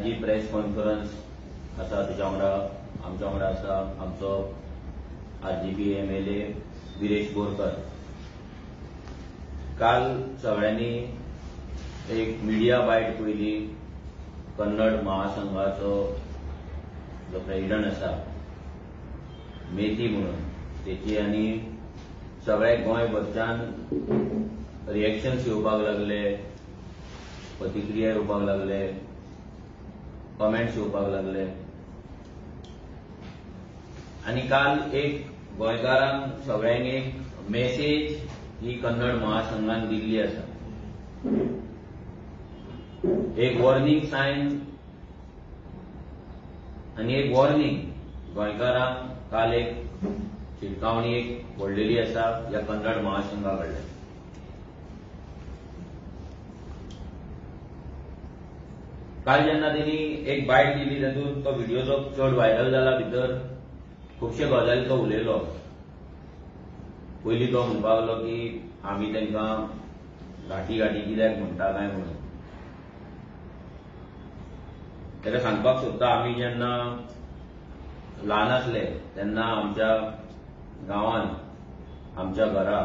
आज जी press conference आसा तेच्या वांगडा आमच्या वांगडा आसा आमचो RGP MLA Viresh Borkar. काल सगळ्यांनी एक मिडिया बायट पळयली. कन्नड महासंघाचो जो प्रेसिडंट आसा मेथी म्हणून तेची आनी सगळे गोंयभरच्यान रिएक्शन्स येवपाक लागले, प्रतिक्रिया येवपाक लागले, कमेंट्स येवपाक लागले. आनी काल एक गोंयकारांक सगळ्यांक एक मेसेज ही कन्नड महासंघान दिल्ली आसा. एक वॉर्निंग सायन आनी एक वॉर्निंग गोंयकारांक काल एक शिटकावणी एक पडलेली आसा ह्या कन्नड महासंघा कडल्यान. काल जेन्ना तेणी एक बायट दिली तातूंत तो व्हिडिओ जो चड व्हायरल जाला भितर खुबशे गजाली तो उलयलो. पयलीं तो म्हणपाक लागलो की आमी तांकां घाटी घाटी कित्याक म्हणटा काय म्हणून. ताका सांगपाक सोदता, आमी जेन्ना ल्हान आसले तेन्ना आमच्या गांवांत आमच्या घरा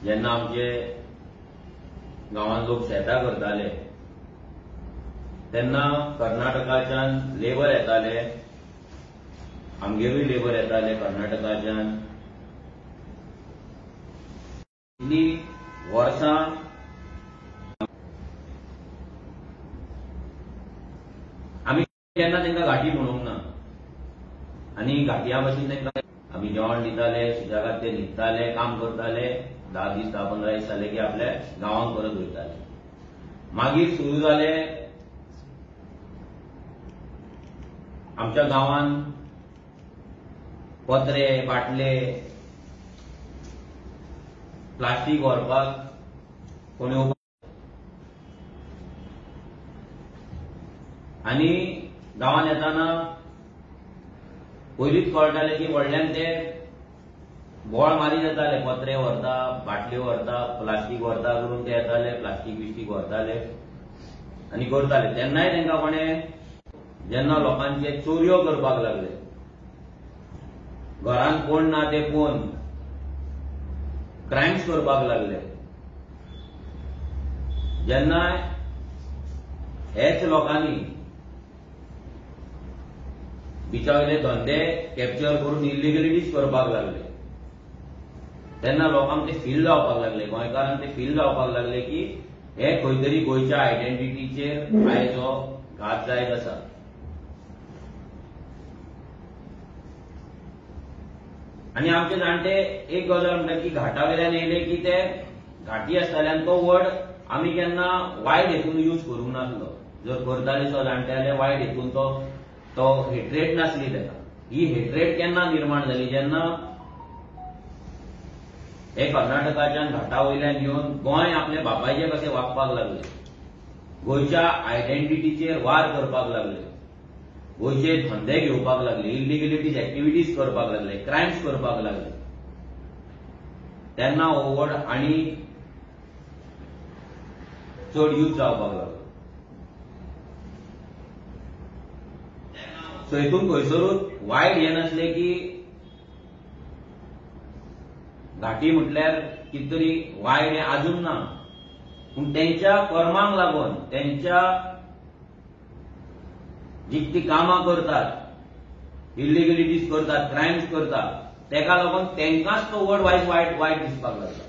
जेन्ना आमचे गांवांत लोक शेतां करताले तेन्ना कर्नाटकाच्यान लेबर येताले, आमगेरूय लेबर येताले कर्नाटकाच्यान. इतली वर्सां आमी केन्ना तांकां घाटी म्हणूंक ना आनी घाटयां भाशेन तांकां आमी जेवण दिताले, सुशेगाद ते न्हिदताले, काम करताले. 10 दीस 10-15 दीस जाले की आपल्या गांवांक परत वयताले. मागीर सुरू जाले आमच्या गांवांत पत्रे, बाटले, प्लास्टीक व्हरपाक कोण येवपाक आनी गांवांत येताना पयलींच कळटालें की व्हडल्यान ते बोळ मारीत येताले, पत्रे व्हरता, बाटल्यो व्हरता, प्लास्टीक व्हरता करून ते येताले, प्लास्टीक बिस्टीक व्हरताले आनी करताले. तेन्नाय तांकां कोणें जेन्ना लोकांचे चोरयो करपाक लागले, घरांत कोण ना ते पळोवन क्रायम्स करपाक लागले, जेन्ना हेच लोकांनी बिचा वयले धंदे कॅप्चर करून इलिगलिटीज करपाक लागले तेन्ना लोकांक ते फील जावपाक लागले, गोंयकारांक ते फील जावपाक लागले की हे खंय तरी गोंयच्या आयडेंटिटीचेर आयज हो घात जायत आसा. आनी आमचे जाणटे एक गजाल म्हणटा की घाटा वयल्यान येयले की ते घाटी आसताले आनी तो वर्ड आमी केन्ना वायट हेतून यूज करूंक नासलो. जर करताले तो जाणटे जाल्यार वायट हेतून तो हेट्रेट नासली ताका. ही हेट्रेट केन्ना निर्माण जाली जेन्ना हे कर्नाटकाच्यान घाटा वयल्यान येवन गोंय आपल्या बापायचे कशें वागपाक लागले, गोंयच्या आयडेंटिटीचेर वार करपाक लागले, गोंयचे धंदे घेवपाक लागले, इलिगलिटीज एक्टिविटीज करपाक लागले, क्रायम्स करपाक लागले, तेन्ना हो वर्ड आनी चड यूज जावपाक लागलो. सो हितून खंयसरूच वायट हें नासलें की घाटी म्हटल्यार कितें तरी वायट हें आजून ना, पूण तेंच्या कर्मांक लागून तेंच्या जी ती कामां करतात, इलिगलिटीज करतात, क्रायम्स करतात, तेका लागून तेंकांच तो वर्ड वायट वायट वायट दिसपाक लागला.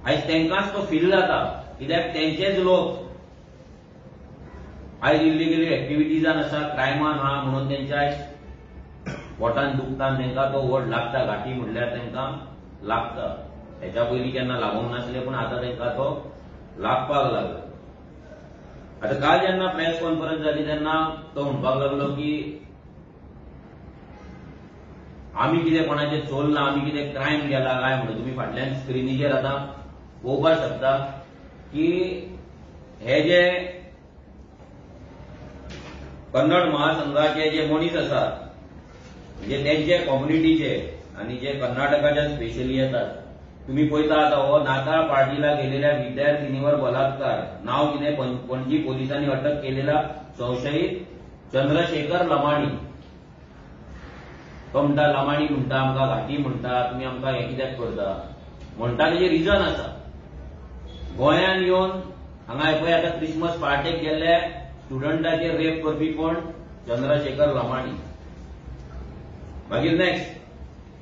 आयज तेंकांच तो फील जाता कित्याक तेंचेच लोक आयज इलिगली एक्टिविटीजान आसा, क्रायमान आहा म्हणून तेंच्या आयज पोटान दुखता, तांकां तो वर्ड लागता. घाटी म्हणल्यार तांकां लागता. हेच्या पयलीं केन्ना लागूंक नासले पूण आतां तांकां तो लागपाक लागला. आतां काल जेन्ना प्रेस कॉन्फरन्स जाली तेन्ना तो म्हणपाक लागलो की आमी कितें कोणाचें चोरलां, आमी कितें क्रायम केला काय म्हणून. तुमी फाटल्यान स्क्रिनीचेर आतां पळोवपाक शकता की हे जे कन्नड महासंघाचे जे मनीस आसात म्हणजे त्यांचे कम्युनिटीचे आनी जे कर्नाटकाच्या स्पेशली येतात तुम्ही पळयता आतां हो नाताळ पार्टीला गेलेल्या विद्यार्थिनीवर बलात्कार, नाव कितें, पणजी पोलिसांनी अटक केलेला संशयित चंद्रशेखर लमाणी. तो म्हणटा लमाणी म्हणटा आमकां घाटी म्हणटा, तुमी आमकां हें कित्याक करता म्हणटा. तेजें रिजन आसा, गोंयान येवन हांगा पळय आतां क्रिसमस पार्टेक गेल्ले स्टुडंटाचेर रेप करपी कोण, चंद्रशेखर लमाणी. मागीर next,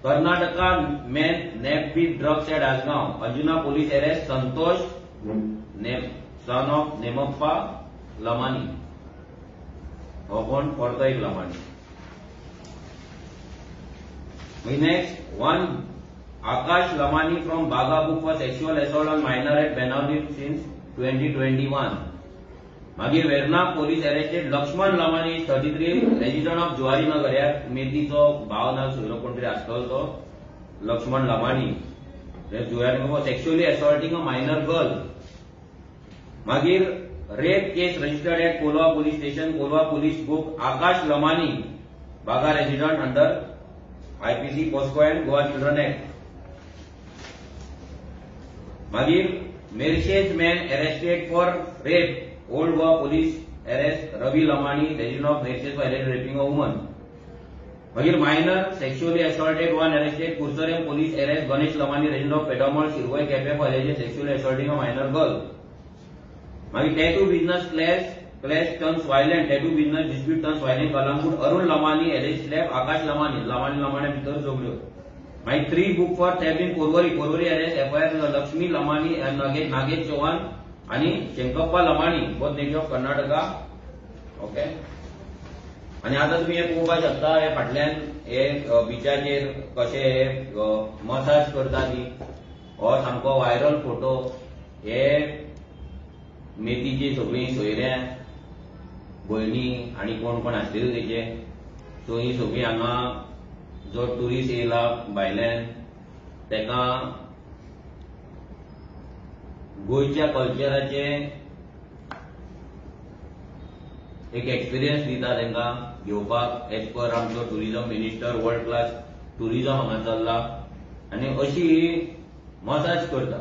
Karnataka man nabbed with drugs at Assagao, Anjuna police arrest Santosh son of Nemappa Lamani. हो कोण, परतो एक लमाणी. मागीर next, one Akash Lamani from Baga booked for sexual assault on minor at Benaulim since 2021. मागीर Verna police arrested Laxman Lamani 33 resident of Zuarinagar. ह्या मेथीचो भाव ना सोयरो कोण तरी आसतलो तो Laxman Lamani, Zuarinagar, sexually assaulting a minor girl. मागीर rape case registered at Colva police station, Colva police book Akash Lamani Baga resident under IPC, POCSO and Goa children act. मागीर Merces man arrested for rape, old Goa police arrest Ravi Lamani resident of Merces for alleged raping a woman. मागीर minor sexually assaulted one arrested, Curchorem police arrest Ganesh Lamani resident of Pedomol Shirvoi Quepem for alleged sexually assaulting a minor girl. मागीर tattoo business clash turns violent, tattoo business dispute turns violent, Calangute Arun Lamani alleged slap Akash Lamani, Lamani Lamani भितर झगड्यो. मागीर 3 book for theft in Porvorim, Porvorim arrest FIR Lakshmi Lamani and Nagesh Chavan आणि Shankappa Lamani both native of Karnataka. Okay, आनी आतां तुमी हें पळोवपाक शकता, हे फाटल्यान हे बिचाचेर कशे हे मसाज करता ती, हो सामको व्हायरल फोटो. हे मेथीची सगळीं सोयऱ्यां भयणी आनी कोण कोण आसलेली तेचे, सो ही सगळीं हांगा जो ट्युरिस्ट येयला भायल्यान तेका गोंयच्या कल्चराचे एक एक्सपिरियन्स दिता तांकां घेवपाक. एज पर आमचो tourism minister, world class tourism हांगा चल्ला आनी अशी ही मसाज करता.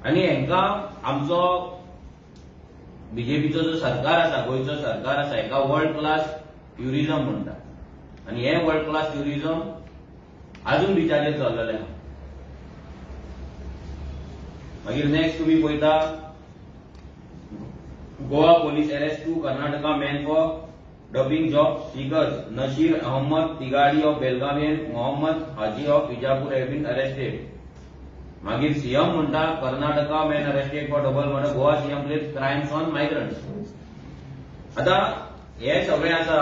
आनी हांकां आमचो बीजेपीचो जो सरकार आसा, गोंयचो सरकार आसा, हेका वर्ल्ड क्लास ट्युरिझम म्हणटा आनी हें वर्ल्ड क्लास ट्युरिझम अजून बिचाचेर चल्लेलें आसा. मागीर नेक्स्ट तुमी पळयता, Goa police arrest 2 Karnataka man for dubbing job seekers, Nasir Ahmed Tigadi of Belgaum and Mohammed Haji of Vijapur have been arrested. मागीर सीएम म्हणटा Karnataka man arrested for double murder, Goa CM blames crimes on migrants. आतां हे सगळें आसा,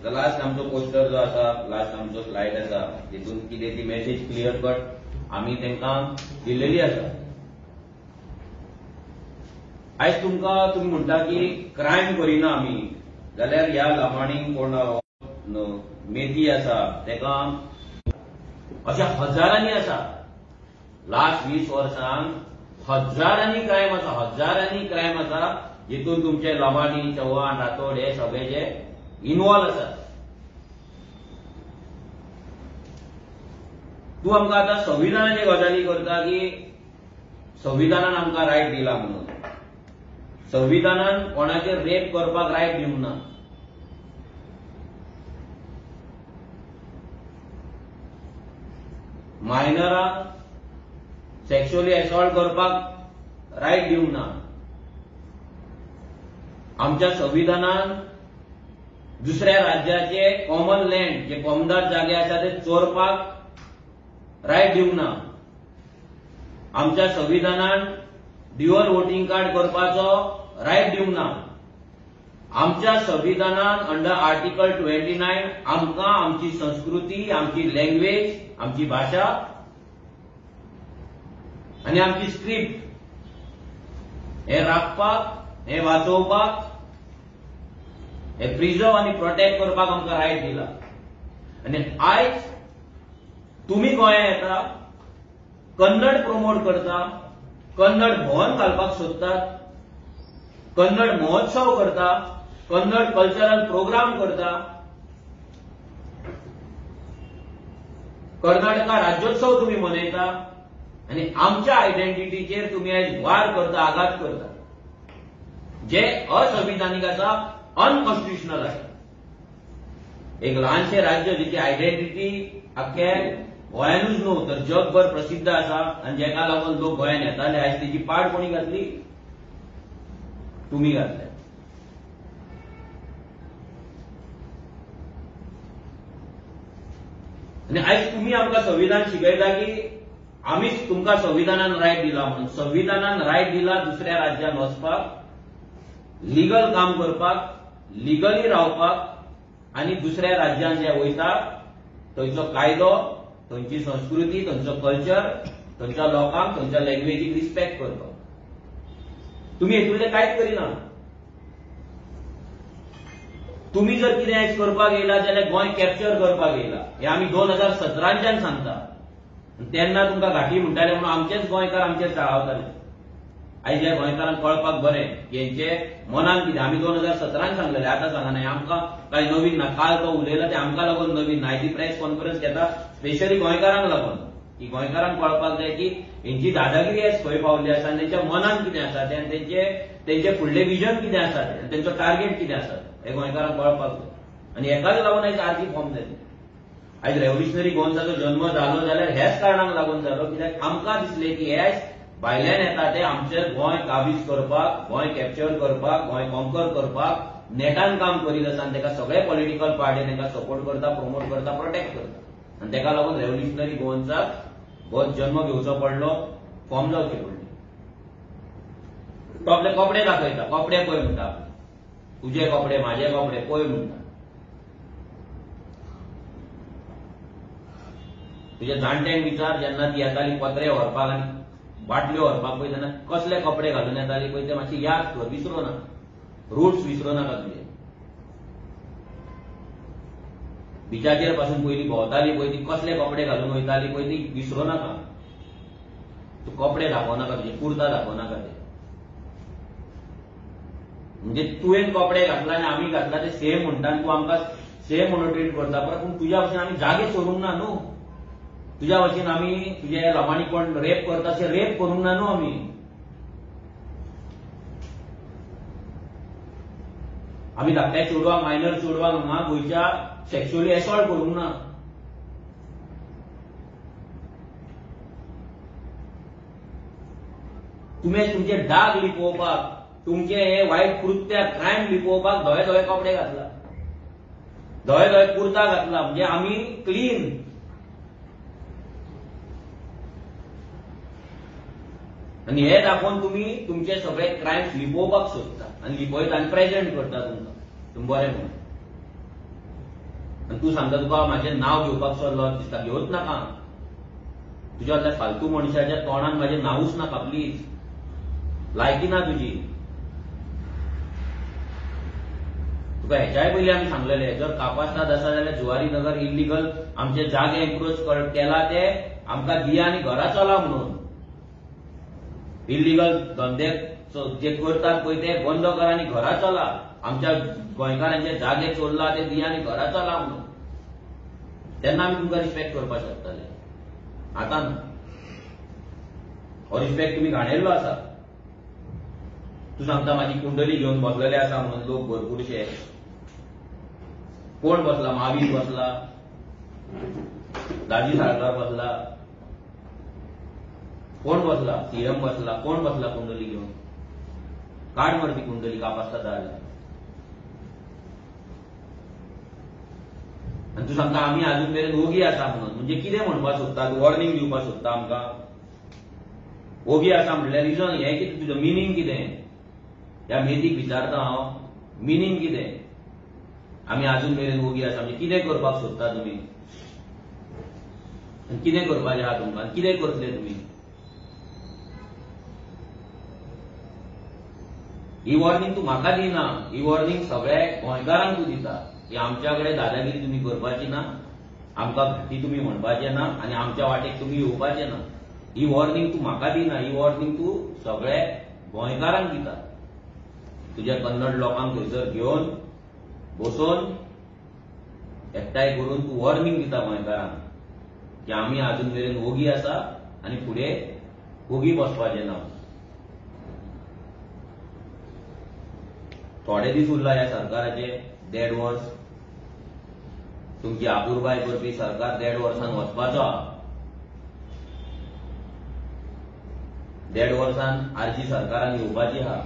last आमचो poster जो आसा, last आमचो स्लायड आसा, तितून कितें ती मॅसेज क्लियर कट आमी तांकां दिल्लेली आसा. आयज तुमकां तुमी म्हणटा की क्रायम करिना आमी, जाल्यार ह्या लमाणी कोण मेथी आसा तेका अशा हजारांनी आसा. लास्ट 20 वर्सांक हजारांनी क्रायम आसा, हजारांनी क्रायम आसा जितून तुमचे लमाणी, चव्हाण, राठोड हे सगळे जे इन्वॉल्व आसात. तूं आमकां आतां संविधानाचे गजाली करता की संविधानान आमकां रायट दिला म्हणून, संविधानान कोणाचेर रेप करपाक रायट दिवंक ना. मायनरांक सेक्शुअली असॉल्ट करपाक रायट दिवंक ना. आमच्या संविधानान दुसऱ्या राज्याचे कॉमन लँड जे कोमदार जागे आसा ते चोरपाक रायट दिवंक ना. आमच्या संविधानान ड्युअल वोटिंग कार्ड करपाचो रायट दिवंक ना. आमच्या संविधानान अंडर आर्टिकल 29 आमकां आमची संस्कृती, आमची लँग्वेज, आमची भाशा आनी आमची स्क्रिप्ट हे राखपाक, हे वाचोवपाक, हे प्रिजर्व आनी प्रोटेक्ट करपाक आमकां रायट दिला. आनी आयज तुमी गोंयांत येता, कन्नड प्रमोट करता, कन्नड भवन घालपाक सोदतात, कन्नड महोत्सव करता, कन्नड कल्चरल प्रोग्राम करता. कर्नाटका राज्योत्सव तुम्ही मनयता आनी आमच्या आयडेंटिटीचेर तुम्ही आयज वार करता, आघात करता, जे असंविधानीक आसा, अनकॉन्स्टिट्युशनल आसा. एक ल्हानशें राज्य जिची आयडेंटिटी आख्खे गोंयानूच न्हू तर जगभर प्रसिद्ध आसा आनी जेका लागून लोक गोंयान येताले, आयज तेजी पाड कोणी घातली? तुमी घातले. आनी आयज तुमी आमकां संविधान शिकयता की आमीच तुमकां संविधानान रायट दिला म्हणून. संविधानान रायट दिला दुसऱ्या राज्यांत वचपाक, लिगल काम करपाक, लिगली रावपाक आनी दुसऱ्या राज्यांत जे वयता थंयचो कायदो, थंयची संस्कृती, थंयचो कल्चर, थंयच्या लोकांक, थंयच्या लँग्वेजीक रिस्पेक्ट करपाक. तुमी हेतूंतलें कांयच करिना. तुमी जर कितें आयज करपाक येयला जाल्यार गोंय कॅप्चर करपाक येयला हें आमी 2017च्यान सांगता. तेन्ना तुमकां घाटी म्हणटाले म्हणून आमचेच गोंयकार आमचेर चाळावताले. आयज ह्या गोंयकारांक कळपाक बरें की हेंचे मनान कितें. आमी 2017 सांगलेले, आतां सांगना. हें आमकां कांय नवीन ना. काल तो उलयला तें आमकां लागून नवीन ना. आयज ती प्रेस कॉन्फरन्स घेता स्पेशली गोंयकारांक लागून की गोंयकारांक कळपाक जाय की हेंची दादागिरी आयज खंय पावली आसा आनी तेंच्या मनान कितें आसा तें, आनी तेंचे फुडलें विजन कितें आसा तें, आनी तेंचो टार्गेट कितें आसा तें, हें गोंयकारांक कळपाक जाय. आनी हेकाच लागून आयज आरजी फॉर्म जाली. आयज रेव्होल्युशनरी गोवन्साचो जन्म जालो जाल्यार ह्याच कारणाक लागून जालो, कित्याक आमकां दिसलें की हे भायल्यान येता ते आमचे गोंय काबीज करपाक, गोंय कॅप्चर करपाक, गोंय कॉन्कर करपाक नेटान काम करीत आसा आनी तेका सगळे पॉलिटिकल पार्टी तेंकां सपोर्ट करता, प्रमोट करता, प्रोटेक्ट करता. आनी तेका लागून रेव्होल्युशनरी गोवन्साक हो जन्म घेवचो पडलो, फॉर्म जावची पडली. तो आपले कपडे दाखयता, कपडे पळय म्हणटा, तुजे कपडे म्हाजे कपडे पळय म्हणटा. तुज्या जाणट्यांक विचार, जेन्ना ती येताली पत्रे व्हरपाक आनी बाटल्यो व्हरपाक पळय तेन्ना कसले कपडे घालून येताली पळय ते मातशी याद कर, विसरो ना, रुट्स विसरो नाका तुजे. बिचाचेर पासून पयलीं भोंवताली पळय ती कसले कपडे घालून वयताली पळय ती विसरो नाका. तूं कपडे दाखोवं नाका तुजे, कुर्ता दाखोवं नाका ते. म्हणजे तुवें कपडे घातला आनी आमी घातला ते सेम म्हणटा आनी तूं आमकां सेम म्हणून ट्रीट करता. परत पूण तुज्या भशेन आमी जागे सोडूंक ना न्हू, तुज्या भशेन आमी तुजे लबाणी कोण रेप करता अशें रेप करूंक ना न्हू आमी. आमी धाकट्या चेडवांक, मायनर चेडवांक हांगा गोंयच्या सेक्शुअली एसॉल्ट करूंक ना. तुमी तुमचे डाग लिपोवपाक, तुमचे हे वायट कृत्या क्रायम लिपोवपाक धवे धवे कपडे घातला, धवे धवे कुर्ता घातला, म्हणजे आमी क्लीन. आनी हे दाखोवन तुमी तुमचे सगळे क्रायम्स लिपोवपाक सोदता आनी लिपयता आनी प्रेजेंट करता तुमकां, तुमी बरें म्हणून. आनी तूं सांगता तुका म्हाजें नांव घेवपाक सो लज दिसता, घेवच नाका. तुज्या असल्या फालतू मनशाच्या तोंडान म्हाजें नांवूच नाका प्लीज, लायकी ना तुजी. तुका हेच्याय पयलीं आमी सांगलेले, जर कापास्ताद आसा जाल्यार जुवारी नगर इल्लिगल आमचे जागे एन्क्रोच केला ते आमकां दिया आनी घरा चला म्हणून. इल्लिगल धंदे जे करतात पळय ते बंद करा आनी घरा चला, आमच्या गोंयकारांचे जागे चोरला ते दिया आनी घरा चला म्हणून. तेन्ना आमी तुमकां रिस्पेक्ट करपाक शकतले, आतां ना. हो रिस्पेक्ट तुमी घाणयल्लो आसा. तूं सांगता म्हाजी कुंडली घेवन बसलेले आसा म्हणून लोक भरपूरशे. कोण बसला? महावीर बसला, दाजी साळकार बसला, कोण बसला? सीएम बसला, कोण बसला कुंडली घेवन? काड मरे ती कुंडली कापासता जाल्यार. आनी तूं सांगता आमी आजून मेरेन ओगी आसा म्हणून, म्हणजे कितें म्हणपाक सोदता? तूं वॉर्निंग दिवपाक सोदता आमकां? ओगी आसा म्हणल्यार रिजन हें कितें, तुजो मिनींग कितें? ह्या मेथीक विचारता हांव, मिनींग कितें? आमी आजून मेरेन ओगी आसा म्हणजे कितें करपाक सोदता तुमी? आनी कितें करपाचें आहा तुमकां? कितें करतले तुमी? ही वॉर्निंग तूं म्हाका दिना, ही वॉर्निंग सगळ्या गोंयकारांक तूं दिता की आमच्या कडेन दादागिरी तुमी करपाची ना, आमकां घाटी तुमी म्हणपाचें ना आनी आमच्या वाटेक तुमी येवपाचें ना. ही वॉर्निंग तूं म्हाका दिना, ही वॉर्निंग तूं सगळ्या गोंयकारांक दिता. तुज्या कन्नड लोकांक थंयसर घेवन बसोवन एकठांय करून तूं वॉर्निंग दिता गोंयकारांक. की आमी अजून मेरेन ओगी आसा आनी फुडें ओगी बसपाचें ना. थोडे दीस उरला ह्या सरकाराचे, 1.5 वर्स. तुमची आपुरबाय करपी सरकार 1.5 वर्सान वचपाचो आहा. 1.5 वर्सान आरजी सरकारान येवपाची आहा.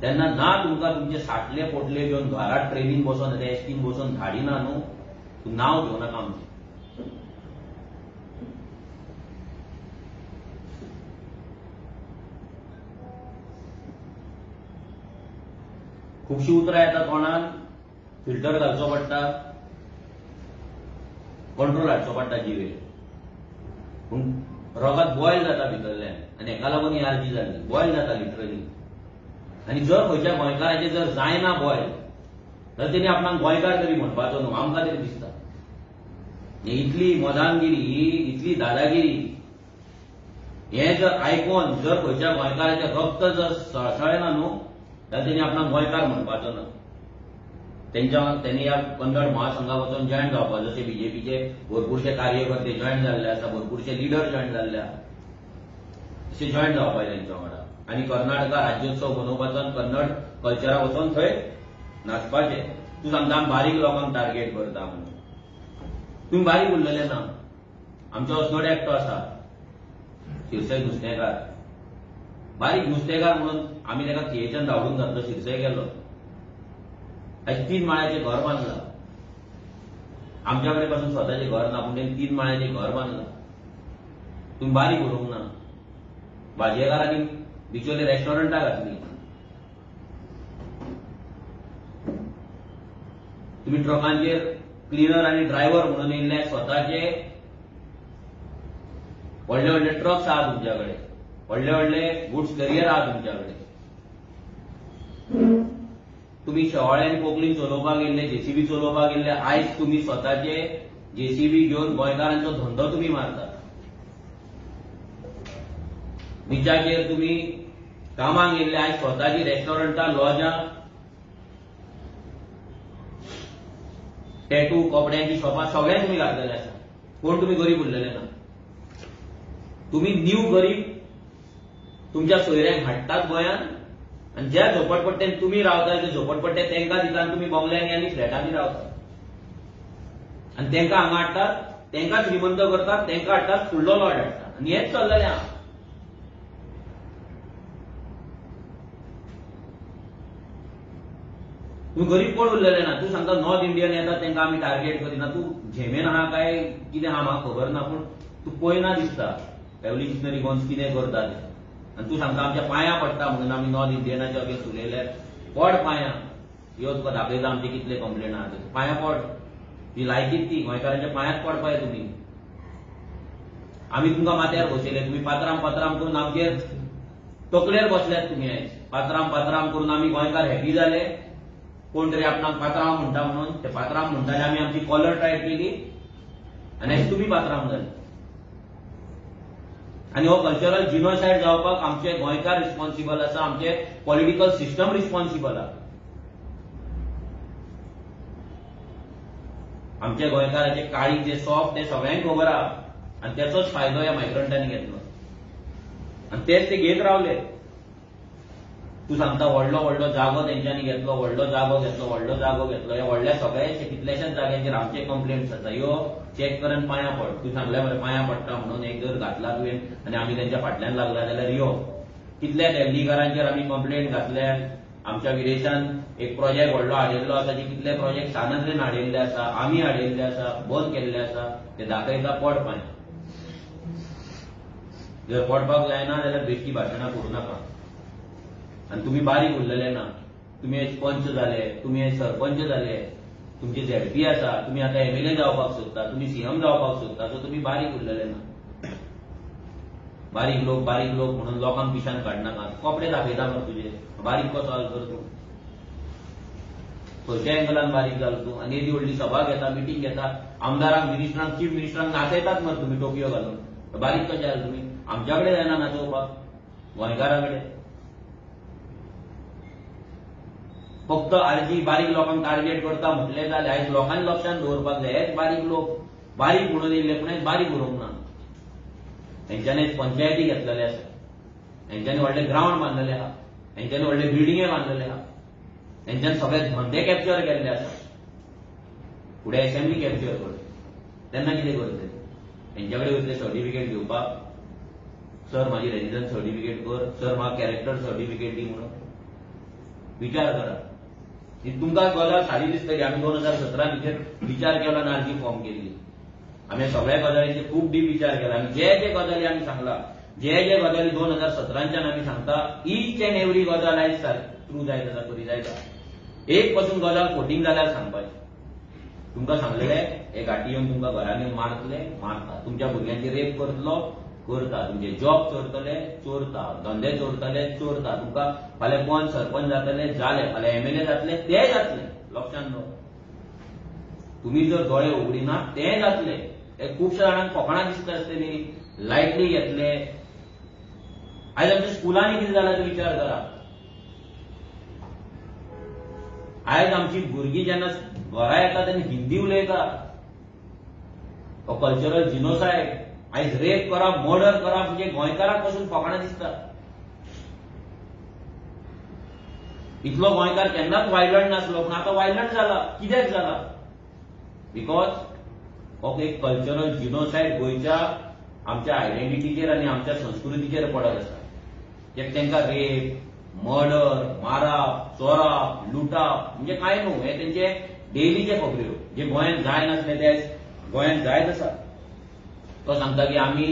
तेन्ना ना तुमकां तुमचे साटले पोटले घेवन घरा ट्रेनीन बसोन एसटीन बसोन धाडिना न्हू, तूं नांव घेवं नाका आमचें. खुबशीं उतरां येता तोंडान, फिल्टर घालचो पडटा, कंट्रोल हाडचो पडटा जिवेर, पूण रगत बॉयल जाता भितरल्यान आनी हेका लागून ही आरजी जाली. बॉयल जाता लिटरली. आनी जर खंयच्या गोंयकाराचें जर जायना बॉयल तर तेणी आपणाक गोंयकार तरी म्हणपाचो न्हू, आमकां तरी दिसता. इतली मदानगिरी, इतली दादागिरी, हें जर आयकोन जर खंयच्या गोंयकाराचें रक्त जर सळसळना न्हू जाल्यार तेणी आपणाक गोंयकार म्हणपाचो ना. तेणी ह्या कन्नड महासंघा वचून जॉयन जावपा, जशे बीजेपीचे भरपूरशे कार्यकर्ते जॉयन जाल्ले आसा, भरपूरशे लिडर जॉयन जाल्ले आसा, तशे जॉयन जावपाक तेंच्या वांगडा. आनी कर्नाटका राज्योत्सव मनोवपाचो आनी कन्नड कल्चरा वचून थंय नाचपाचें. तूं सांगता आमी बारीक लोकांक टार्गेट करता म्हणून, तुमी बारीक उरलेले ना. आमचो असनोडे एकटो आसा, शिरसय नुस्तेकार, बारीक नुस्तेकार म्हणून आमी ताका थिएच्यान धांवडून घातलो, शिरसय गेलो. आयज 3 माळ्याचें घर बांदलां. आमच्या कडेन पासून स्वताचें घर ना, पूण तेणी 3 माळ्याचें घर बांदलां. तुमी बारीक उरूंक ना. भाजयेकारांनी बिचोले रेस्टॉरंटां घातली. तुमी ट्रकांचेर क्लिनर आनी ड्रायव्हर म्हणून येयल्ले, स्वताचे व्हडले व्हडले ट्रक्स आहा तुमच्या कडेन, व्हडले व्हडले गुड्स कॅरियर आहा तुमच्या कडेन. तुमी शेवाळे आनी कोंकणीन चलोवपाक गेल्ले, जेसीबी चलोवपाक गेल्ले, आयज तुमी स्वताचे जेसीबी घेवन गोंयकारांचो धंदो तुमी मारतात. बिचाचेर तुमी कामाक गेल्ले, आयज स्वताची रेस्टॉरंटां, लॉजां, टॅटू, कपड्यांची शॉपां सगळें तुमी घातलेले आसा. कोण तुमी गरीब उरलेले ना. तुमी न्यू गरीब तुमच्या सोयऱ्यांक हाडटात गोंयांत आनी ज्या झोपडपट्ट्यान तुमी रावता ते झोपडपट्टे तेंकां दिता आनी तुमी बंगल्यांनी आनी फ्लॅटांनी रावता आनी तेंकां हांगा हाडटात, तेंकां श्रीमंत करतात, तेंकां हाडटात, फुडलो लॉट हाडटात. आनी हेंच चल्लेलें आहा. तूं गरीब कोण उरलेले ना. तूं सांगता नॉर्थ इंडियन येता तेंकां आमी टार्गेट करिना. तूं झेमेन आहा काय कितें आहा म्हाका खबर ना, पूण तूं पळयना दिसता रेव्होल्युशनरी गोंस कितें करता तें. आनी तूं सांगता आमच्या पांयां पडटा म्हणून आमी नॉर्थ इंडियनाच्या अगेन्स्ट उलयल्यार, पड पांयां, यो तुका दाखयता आमचे कितले कंप्लेन आहा ते. पांयां पड, ही लायकीत ती गोंयकारांच्या पांयांत पडपाय तुमी. आमी तुमकां माथ्यार बसयले, तुमी पात्राम पात्राम करून आमचेर तकलेर बसल्यात तुमी आयज. पात्राम पात्राम करून आमी गोंयकार हॅपी जाले. कोण तरी आपणाक पात्रांव म्हणटा म्हणून ते पात्रांव म्हणटाले, आमी आमची कॉलर टायट केली आनी आयज तुमी पात्रांव जाले. आनी हो कल्चरल जिनोसायड जावपाक आमचे गोंयकार रिस्पॉन्सिबल आसा, आमचे पॉलिटिकल सिस्टम रिस्पॉन्सिबल आसा. आमच्या गोंयकाराचे काळीज जे सॉफ्ट ते सगळ्यांक खबर आहा आनी त्याचोच फायदो ह्या मायग्रंटांनी घेतलो आनी तेच ते घेत रावले. तूं सांगता व्हडलो व्हडलो जागो तेंच्यांनी घेतलो, व्हडलो जागो घेतलो, व्हडलो जागो घेतलो. ह्या व्हडल्या सगळ्या कितल्याशाच जाग्यांचेर आमचे कंप्लेंट्स आसा. यो चॅक कर आनी पांयां पड. तूं सांगल्या मरे पांयां पडटा म्हणून एक जर घातला तुवें आनी आमी तेंच्या फाटल्यान लागला जाल्यार यो. कितल्या दिल्लीकारांचेर आमी कंप्लेंट घातल्या. आमच्या विदेशान एक प्रोजेक्ट व्हडलो हाडिल्लो आसा, जे कितले प्रोजेक्ट सानंद्रेन हाडिल्ले आसा, आमी हाडिल्ले आसा, बंद केल्ले आसा, ते दाखयता पड पांय. जर पडपाक जायना जाल्यार बेश्टी भाशणां करूं नाका. आनी तुमी बारीक उरलेले ना. तुमी आयज पंच जाले, तुमी आयज सरपंच जाले, तुमची झेडपी आसा, तुमी आतां एमएलए जावपाक सोदता, तुमी सीएम जावपाक सोदता, सो तुमी बारीक उरलेले ना. बारीक लोक बारीक लोक म्हणून लोकांक पिशान काडनाका. कपडे दाखयता मरे तुजे, बारीक कसो जालो तर तूं? खंयच्या एंगलान बारीक जालो तूं? आनी येदी व्हडली सभा घेता, मिटींग घेता, आमदारांक, मिनिस्टरांक, चीफ मिनिस्टरांक नाचयतात मरे तुमी टोपयो घालून. बारीक कशे जाले तुमी? आमच्या कडेन जायना नाचोवपाक, गोंयकारां कडेन. फक्त आरजी बारीक लोकांक टार्गेट करता म्हटलें जालें. आयज लोकांनी लक्षांत दवरपाक जाय, हेच बारीक लोक बारीक म्हणून येयल्ले, पूण आयज बारीक उरोवंक ना. हेंच्यांनी पंचायती घेतलेले आसा, हेंच्यांनी व्हडले ग्रावंड बांदलेले आहा, हेंच्यांनी व्हडले बिल्डिंगे बांदलेले आहा, हेंच्यांनी सगळे धंदे कॅप्चर केल्ले आसा. फुडें असेंब्ली कॅप्चर करतले तेन्ना कितें करतले? हेंच्या कडेन वयतले सर्टिफिकेट घेवपाक, सर म्हाजी रेजिडन्स सर्टिफिकेट कर, सर म्हाका कॅरेक्टर सर्टिफिकेट दी म्हणून. विचार करा. ही तुमकां गजाल सादी दिसतली. आमी 2017 हिचेर विचार केलो आनी आरजी फॉर्म केल्ली. आमी सगळ्या गजालींचेर खूब डीप विचार केला. आनी जे जे गजाली आमी सांगला, जे जे गजाली 2017च्यान आमी सांगता, ईच एन्ड एवरी गजाल आयज ट्रू जायत आसा, खरी जायत आसा. एक पासून गजाल फोटींग जाल्यार सांगपाची. तुमकां सांगलेले हे गाठी येवन तुमकां घरान येवन मारतले, मारता. तुमच्या भुरग्यांची रेप करतलो, करता. तुमचे जॉब चोरतले, चोरता. धंदे चोरतले, चोरता. तुमकां फाल्यां पंच सरपंच जातले, जाले. फाल्यां एमएलए जातले, ते जातले. लक्षांत दवर. तुमी जर दोळे उगडिना ते जातले. हे खुबशा जाणांक फकाणां दिसता आसतली, लायटली घेतले. आयज आमच्या स्कुलांनी कितें जालां ते विचार करा. आयज आमची भुरगीं जेन्ना घरा येता तेन्ना हिंदी उलयता. हो कल्चरल जिनोसायड. आयज रेप करप, मर्डर करप म्हणजे गोंयकाराक पसून फकाणां दिसता. इतलो गोंयकार केन्नाच वायलंट नासलो, पूण आतां वायलंट जाला. कित्याक जाला? Because हो एक कल्चरल जिनोसायड गोंयच्या आमच्या आयडेंटिटीचेर आनी आमच्या संस्कृतीचेर पडत आसा. कित्याक तांकां रेप, मर्डर, मारप, चोरप, लुटप म्हणजे कांय न्हू, हे तेंचे डेलीचे खबऱ्यो जे गोंयांत जाय नासले ते गोंयांत जायत आसा. तो सांगता की आमी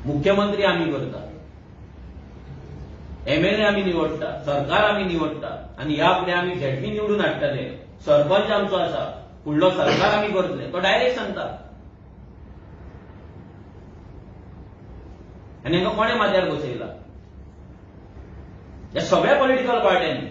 मुख्यमंत्री आमी करता, एमएलए आमी निवडटा, सरकार आमी निवडटा, आनी ह्या फुडें आमी झेडपी निवडून हाडटले, सरपंच आमचो आसा, फुडलो सरकार आमी करतले. तो डायरेक्ट सांगता. आनी हांकां कोणें माथ्यार बसयला? ह्या सगळ्या पॉलिटिकल पार्ट्यांनी.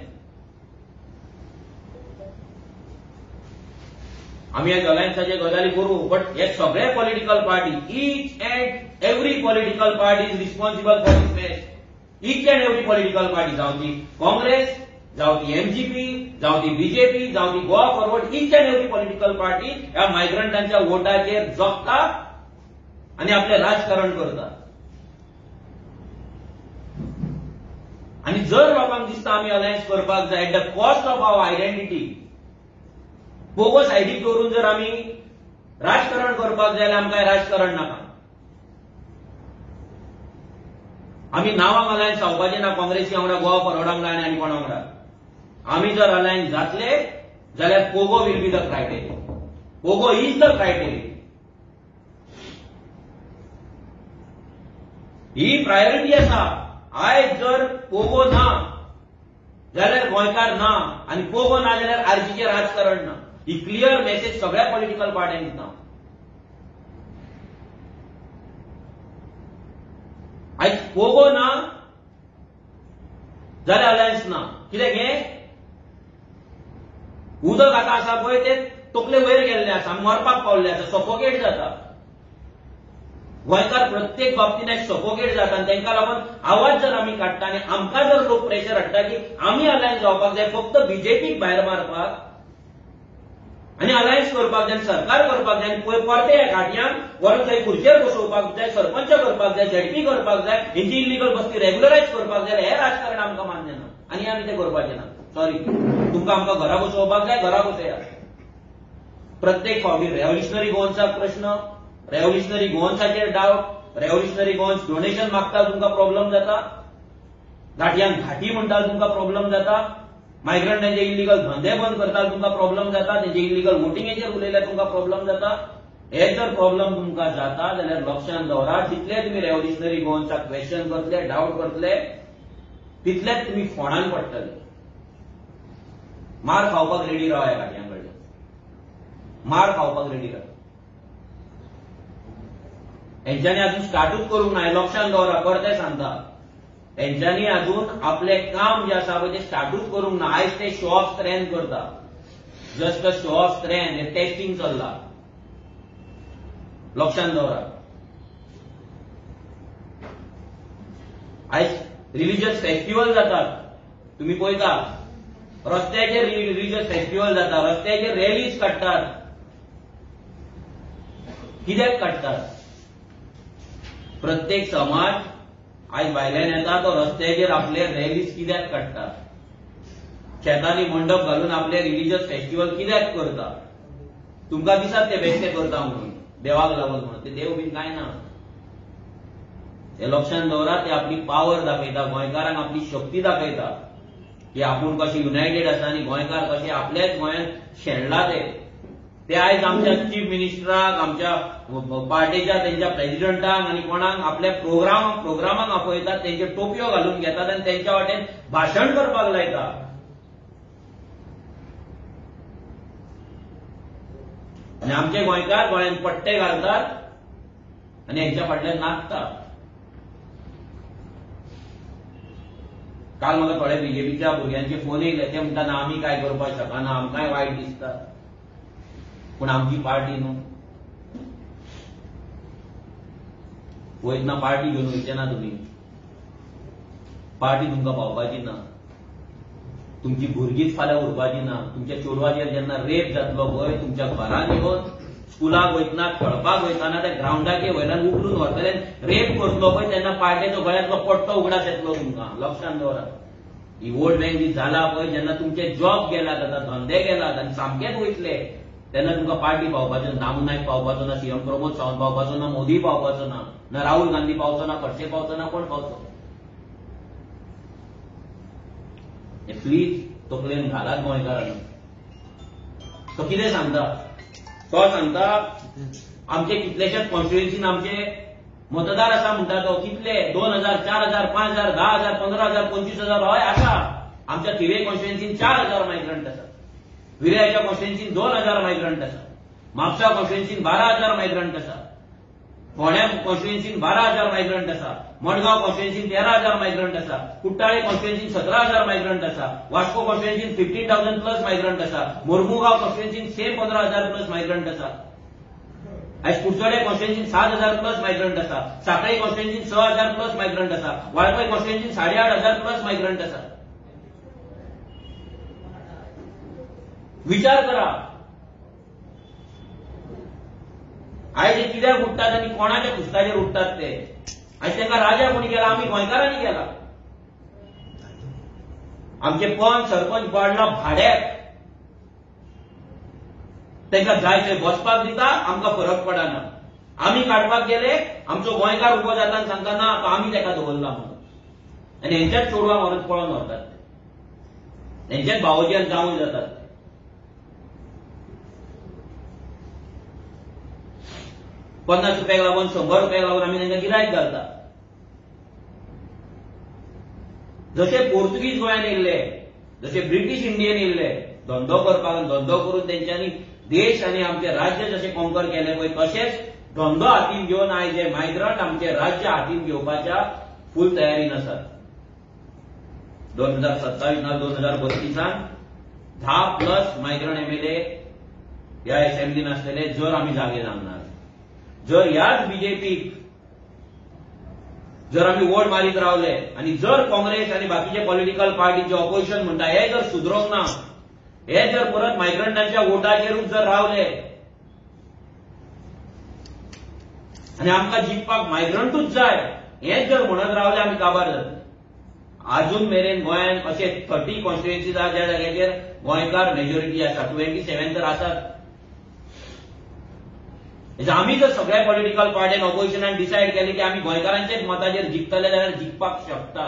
आमी ह्या अलायन्साचे गजाली करूं, बट हे सगळे political party, each and every political party is responsible for this mess. Each and every political party, जावं ती काँग्रेस, जावं ती एमजीपी, जावं ती बीजेपी, जावं ती Goa Forward, each and every political party ह्या मायग्रंटांच्या वोटाचेर जगता आनी आपलें राजकारण करता. आनी जर लोकांक दिसता आमी अलायन्स करपाक जाय at the cost of our identity, Pogo सायडीक दवरून जर आमी राजकारण करपाक जाय जाल्यार आमकां राजकारण नाका. आमी नांवांक अलायन्स जावपाचें ना काँग्रेसी वांगडा, गोवा फॉरवर्डा वांगडा आनी कोणा वांगडा. आमी जर अलायन्स जातले जाल्यार Pogo will be the criteria. Pogo is the criteria. He priority आसा. आयज जर पोगो ना जाल्यार गोंयकार ना, आनी पोगो ना जाल्यार आरजीचें राजकारण ना. ही क्लियर मेसेज सगळ्या पॉलिटिकल पार्ट्यांक दिता. आयज पोगो ना जाल्यार अलायन्स ना. कित्याक हें उदक आतां आसा पळय तें तकले वयर गेल्लें आसा, मरपाक पावल्लें आसा, सफोकेट जाता. गोंयकार प्रत्येक बाबतीन आयज सफोकेट जाता आनी तांकां लागून आवाज जर आमी काडटा आनी आमकां जर लोक प्रेशर हाडटा की आमी अलायन्स जावपाक जाय फक्त बीजेपीक भायर मारपाक आनी अलायन्स करपाक जाय, सरकार करपाक जाय, आनी परते ह्या घाटयांक व्हरून थंय खुर्चेर बसोवपाक जाय, सरपंच करपाक जाय, झेडपी करपाक जाय, हेंची इल्लिगल बस्ती रेग्युलरायज करपाक जाय, हें राजकारण आमकां मान्य ना आनी आमी तें करपाचें ना. सॉरी, तुमकां आमकां घरा बसोवपाक जाय, घरा बसया. प्रत्येक फावटी रेव्होल्युशनरी गोवन्साक प्रश्न, रेव्होल्युशनरी गोवन्साचेर डावट, रेव्होल्युशनरी गोवन्स डोनेशन मागता तुमकां प्रॉब्लम जाता, घाटयांक घाटी म्हणटा तुमकां प्रॉब्लम जाता, मायग्रंटांचे इल्लिगल धंदे बंद करता तुमकां प्रॉब्लम जाता, तेंचे इल्लिगल वोटिंगेचेर उलयल्यार तुमकां प्रॉब्लम जाता. हे जर प्रॉब्लम तुमकां जाता जाल्यार लक्षांत दवरा, जितले तुमी रेव्होल्युशनरी गोवन्साक क्वेश्चन करतले, डावट करतले, तितलेच तुमी फोंडान पडटले. मार खावपाक रेडी रावा ह्या घाटयां कडल्यान, मार खावपाक रेडी रावा. हेंच्यांनी अजून स्टार्टूच करूंक ना, हें लक्षांत दवरा. परतें सांगता, हेंच्यांनी अजून आपलें काम जें आसा पळय तें स्टार्टूच करूंक ना. आयज ते शो ऑफ स्ट्रेंथ करता, just a show of strength, हें टेस्टिंग चल्लां, लक्षांत दवरा. आयज रिलिजियस फेस्टिवल जातात, तुम्ही पळयता रस्त्याचेर रिलिजियस फेस्टिवल जाता, रस्त्याचेर रॅलीज काडटात. कित्याक काडटात? प्रत्येक समाज आयज भायल्यान येता तो रस्त्याचेर आपले रॅलीज कित्याक काडटा? शेतांनी मंडप घालून आपले रिलिजियस फेस्टिवल कित्याक करता? तुमकां दिसत ते बेश्टे करता म्हणून, देवाक लागून म्हणून. ते देव बीन कांय ना. हे लक्षांत दवरा, ते आपली पावर दाखयता, गोंयकारांक आपली शक्ती दाखयता की आपूण कशे युनायटेड आसा आनी गोंयकार कशे आपल्याच गोंयांत शेणला. ते ते आयज आमच्या चीफ मिनिस्टराक, आमच्या पार्टीच्या तेंच्या प्रेजिडंटांक आनी कोणाक आपल्या प्रोग्रामाक आपयतात, तेंच्यो टोपयो घालून घेतात आनी तेंच्या वाटेन भाशण करपाक लायता. आनी आमचे गोंयकार गोंयांत पट्टे घालतात आनी हेंच्या फाटल्यान नाचतात. काल म्हाका थोडे बीजेपीच्या भुरग्यांचे फोन येयले, ते म्हणटा ना आमी काय करपाक शकना, आमकांय वायट दिसता, पूण आमची पार्टी न्हू. वयतना पार्टी घेवन वयचे ना तुमी, पार्टी तुमकां पावपाची ना, तुमची भुरगींच फाल्यां उरपाची ना. तुमच्या चेडवाचेर जेन्ना रेप जातलो पळय, तुमच्या घरान येवन स्कुलाक वयतना, खेळपाक वयतना त्या ग्रावंडाचेर वयल्यान उखलून व्हरतले, रेप करतलो पळय, तेन्ना पार्टेचो गळ्यांतलो पट्टो उगडास येतलो तुमकां. लक्षांत दवरात. ही वोट बँक जी जाला पळय, जेन्ना तुमचे जॉब गेलात, आतां धंदे गेलात आनी सामकेच वयतले, तेन्ना तुमकां पार्टी पावपाचो ना, दामू नायक पावपाचो ना, सीएम प्रमोद सावंत पावपाचो ना, मोदी पावपाचो ना, ना राहुल गांधी पावचो ना, खडसे पावचो ना, कोण पावचो? हे प्लीज तकलेन घालात गोंयकारांनी. तो कितें सांगता? तो सांगता आमचे कितलेशेच कॉन्स्टिट्युएन्सीन आमचे मतदार आसा म्हणटा तो. कितले? 2000, 4000, 5000, 10000, 15000, 25000 हय आसा. आमच्या थिवे कॉन्स्टिट्युएन्सीन 4000 मायग्रंट आसा, विर्याच्या कॉन्स्टिट्युएन्सीन 2000 मायग्रंट आसा, म्हापसा कॉन्स्टिट्युएन्सीन 12000 मायग्रंट आसा, फोंड्या कॉन्स्टिट्युएन्सीन 12000 मायग्रंट आसा, मडगांव कॉन्स्टिट्युएन्सीन 13000 मायग्रंट आसा, कुट्टाळे कॉन्स्टिट्युएन्सीन 17000 मायग्रंट आसा, वास्को कॉन्स्टिट्युएन्सीन 15000 प्लस मायग्रंट आसा, मोर्मुगांव कॉन्स्टिट्युएन्सीन सेम 15000 प्लस मायग्रंट आसा, आयज कुडचडे कॉन्स्टिट्युएन्सीन 7000 प्लस मायग्रंट आसा, साखळे कॉन्स्टिट्युएन्सीन 6000 प्लस मायग्रंट आसा, वाळपय कॉन्स्टिट्युएन्सीन 8500 प्लस मायग्रंट आसा. विचार करा, आयज कित्याक उठतात आनी कोणाच्या खुस्ताचेर उठतात ते? आयज तांकां राजा कोणी केला? आमी गोंयकारांनी केला. आमचे पंच सरपंच वाडला भाड्याक, तांकां जाय थंय बसपाक दिता, आमकां फरक पडना. आमी काडपाक गेले, आमचो गोंयकार उबो जाता आनी सांगता ना आमी ताका दवरला म्हणून, आनी हेंच्याच चेडवांक व्हरून पळोवन व्हरतात, हेंच्याच भावोजी आनी जावूय जातात. $50 रुपयाक लागून, 100 रुपयाक लागून आमी तांकां गिरायक घालता. जशे पोर्तुगीज गोंयांत येयल्ले, जशे ब्रिटीश इंडियन येयल्ले धंदो करपाक, धंदो करून तेंच्यांनी देश आनी आमचे राज्य जशे कॉन्कर केले पळय, तशेंच धंदो हातीन घेवन आयज हे मायग्रंट आमचे राज्य हातीन घेवपाच्या फूल तयारीन आसात. 2027 ना 2032 10 प्लस मायग्रंट एमएलए ह्या असेंब्लीन आसतले जर आमी जागे जावंक. जर ह्याच बीजेपीक जर आमी वोट मारीत रावले आनी जर काँग्रेस आनी बाकीचे पॉलिटिकल पार्टीचे ऑपोजिशन म्हणटा हे जर सुदरोंक ना, हे जर परत मायग्रंटांच्या वोटाचेरूच जर रावले आनी आमकां जिखपाक मायग्रंटूच जाय हेच जर म्हणत रावले, आमी काबार जातले. आजून मेरेन गोंयांत अशे 30 कॉन्स्टिट्युएन्सीज आसा ज्या जाग्याचेर गोंयकार मेजॉरिटी आसा, 27 तर आसात. आमी जर सगळ्या पॉलिटिकल पार्ट्यान ऑपोजिशनान डिसायड केले की आमी गोंयकारांच्याच मताचेर जिखतले जाल्यार जिखपाक शकता.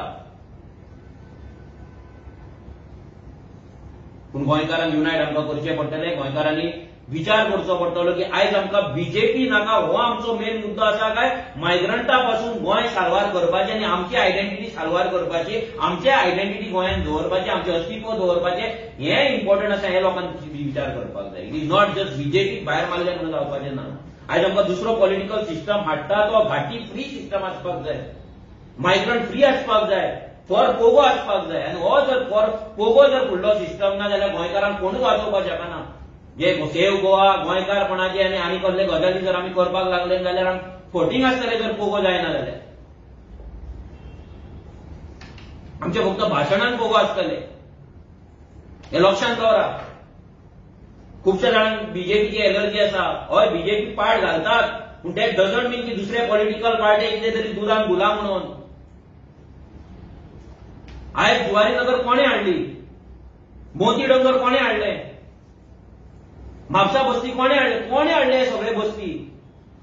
पूण गोंयकारांक युनायट आमकां करचें पडटलें. गोंयकारांनी विचार करचो पडटलो की आयज आमकां बीजेपी नाका हो आमचो मेन मुद्दो आसा काय मायग्रंटा पासून गोंय साल्वार करपाचें आनी आमची आयडेंटिटी साल्वार करपाची, आमचे आयडेंटिटी गोंयांत दवरपाचें, आमचें अस्तित्व दवरपाचें, हें इम्पॉर्टंट आसा हें लोकांनी विचार करपाक जाय. It is not just बीजेपीक भायर मारलें म्हणून जावपाचें ना. आयज आमकां दुसरो पॉलिटिकल सिस्टम हाडटा तो घाटी फ्री सिस्टम आसपाक जाय, मायग्रंट फ्री आसपाक जाय, फॉर पोगो आसपाक जाय. आनी हो जर फॉर पोगो जर फुडलो सिस्टम ना जाल्यार गोंयकारांक कोणूच वाचोवपाक शकना. जे सेव गोवा गोंयकारपणाचे आनी आनी कसले गजाली जर आमी करपाक लागले जाल्यार आमी फटींग आसतले जर पोगो जायना जाल्यार. आमचे फक्त भाशणान पोगो आसतले हे लक्षांत दवरा. खुबशा जाणांक बीजेपीची एलर्जी आसा. हय, बीजेपी पाड घालतात, पूण that doesn't मीन की दुसऱ्या पॉलिटिकल पार्टी कितें तरी दुदान घुला म्हणून. आयज जुवारी नगर कोणें हाडली? मोती डोंगर कोणें हाडले? म्हापसा बस्ती कोणें हाडले? कोणें हाडले सगळे बस्ती?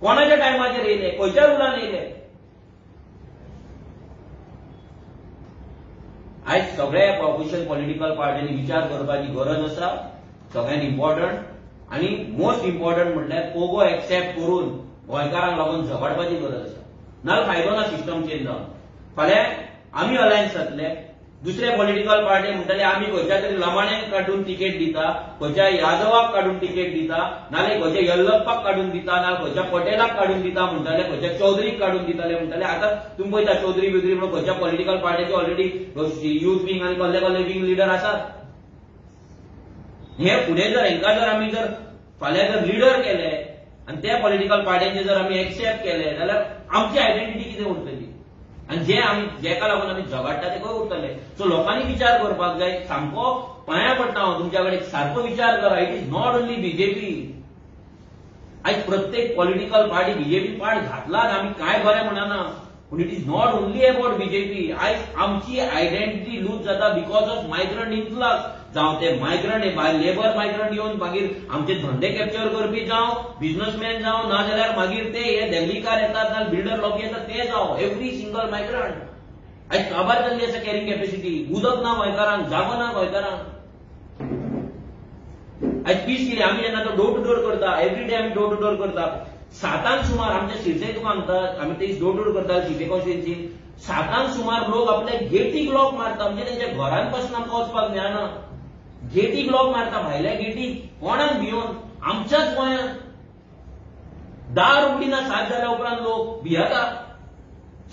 कोणाच्या टायमाचेर येयले? खंयच्या रुलान येयले? आयज सगळ्या ऑपोजिशन पॉलिटिकल पार्टींनी विचार करपाची गरज आसा. सगळ्यात इम्पॉर्टंट आनी मोस्ट इम्पॉर्टंट म्हटल्यार पोगो एक्सेप्ट करून गोंयकारांक लागून झगडपाची गरज आसा. नाजाल्यार फायदो ना सिस्टम चेंज जावन. फाल्यां आमी अलायन्स जातले, दुसरे पॉलिटिकल पार्टी म्हणटले आमी खंयच्या तरी लमाण्याक काडून तिकेट दिता, खंयच्या यादवाक काडून तिकेट दिता, नाजाल्यार खंयच्या यल्लप्पाक काडून दिता, नाजाल्यार खंयच्या पटेलाक काडून दिता म्हणटाले, खंयच्या चौधरीक काडून दिताले म्हणटाले. आतां तुमी पळयता चौधरी बिवधरी म्हणून खंयच्या पॉलिटिकल पार्टीचे ऑलरेडी यूथ विंग आनी कसले कसले विंग लिडर आसात. हे फुडें जर हेंकां जर आमी जर फाल्यां जर लिडर केले आनी त्या पॉलिटिकल पार्ट्यांचे जर आमी एक्सेप्ट केले जाल्यार आमची आयडेंटिटी कितें उरतली आनी जे आमी जेका लागून आमी झगडटा ते खंय उरतले. सो लोकांनी विचार करपाक जाय. सामको पांया पडटा हांव तुमच्या कडेन, सारको विचार करा. It is not only BJP. आयज प्रत्येक पॉलिटिकल पार्टी बीजेपी पाड घातला आमी कांय बरें म्हणना, पूण it is not only about BJP. आयज आमची आयडेंटिटी लूज जाता because of migrant influx. जावं ते मायग्रंट लेबर मायग्रंट येवन मागीर आमचे धंदे कॅप्चर करपी जावं, बिझनसमॅन जावं, नाजाल्यार मागीर ते हे दिल्लीकार येतात, नाजाल्यार बिल्डर लोक येतात ते जावं, एवरी सिंगल मायग्रंट आयज काबार जाल्ली आसा कॅरिंग कॅपेसिटी. उदक ना गोंयकारांक, जागो ना गोंयकारांक. आयज पीस केली आमी जेन्ना तो डोर टू डोर करता, एवरी डे आमी डोर टू डोर करता. 7 सुमार आमच्या शिरसे तुका सांगता, आमी ते डोर टू डोर करता शिरसे कॉन्स्टिट्युएन्सीन. 7 सुमार लोक आपल्या गेटीक लॉक मारता, म्हणजे तेंच्या घरान पासून आमकां वचपाक मेळना. गेटीक लॉक मारता, भायल्या गेटीक, कोणाक भियोन. आमच्याच गोंयांत दार उगडिना 7 जाल्या उपरांत लोक भियेता.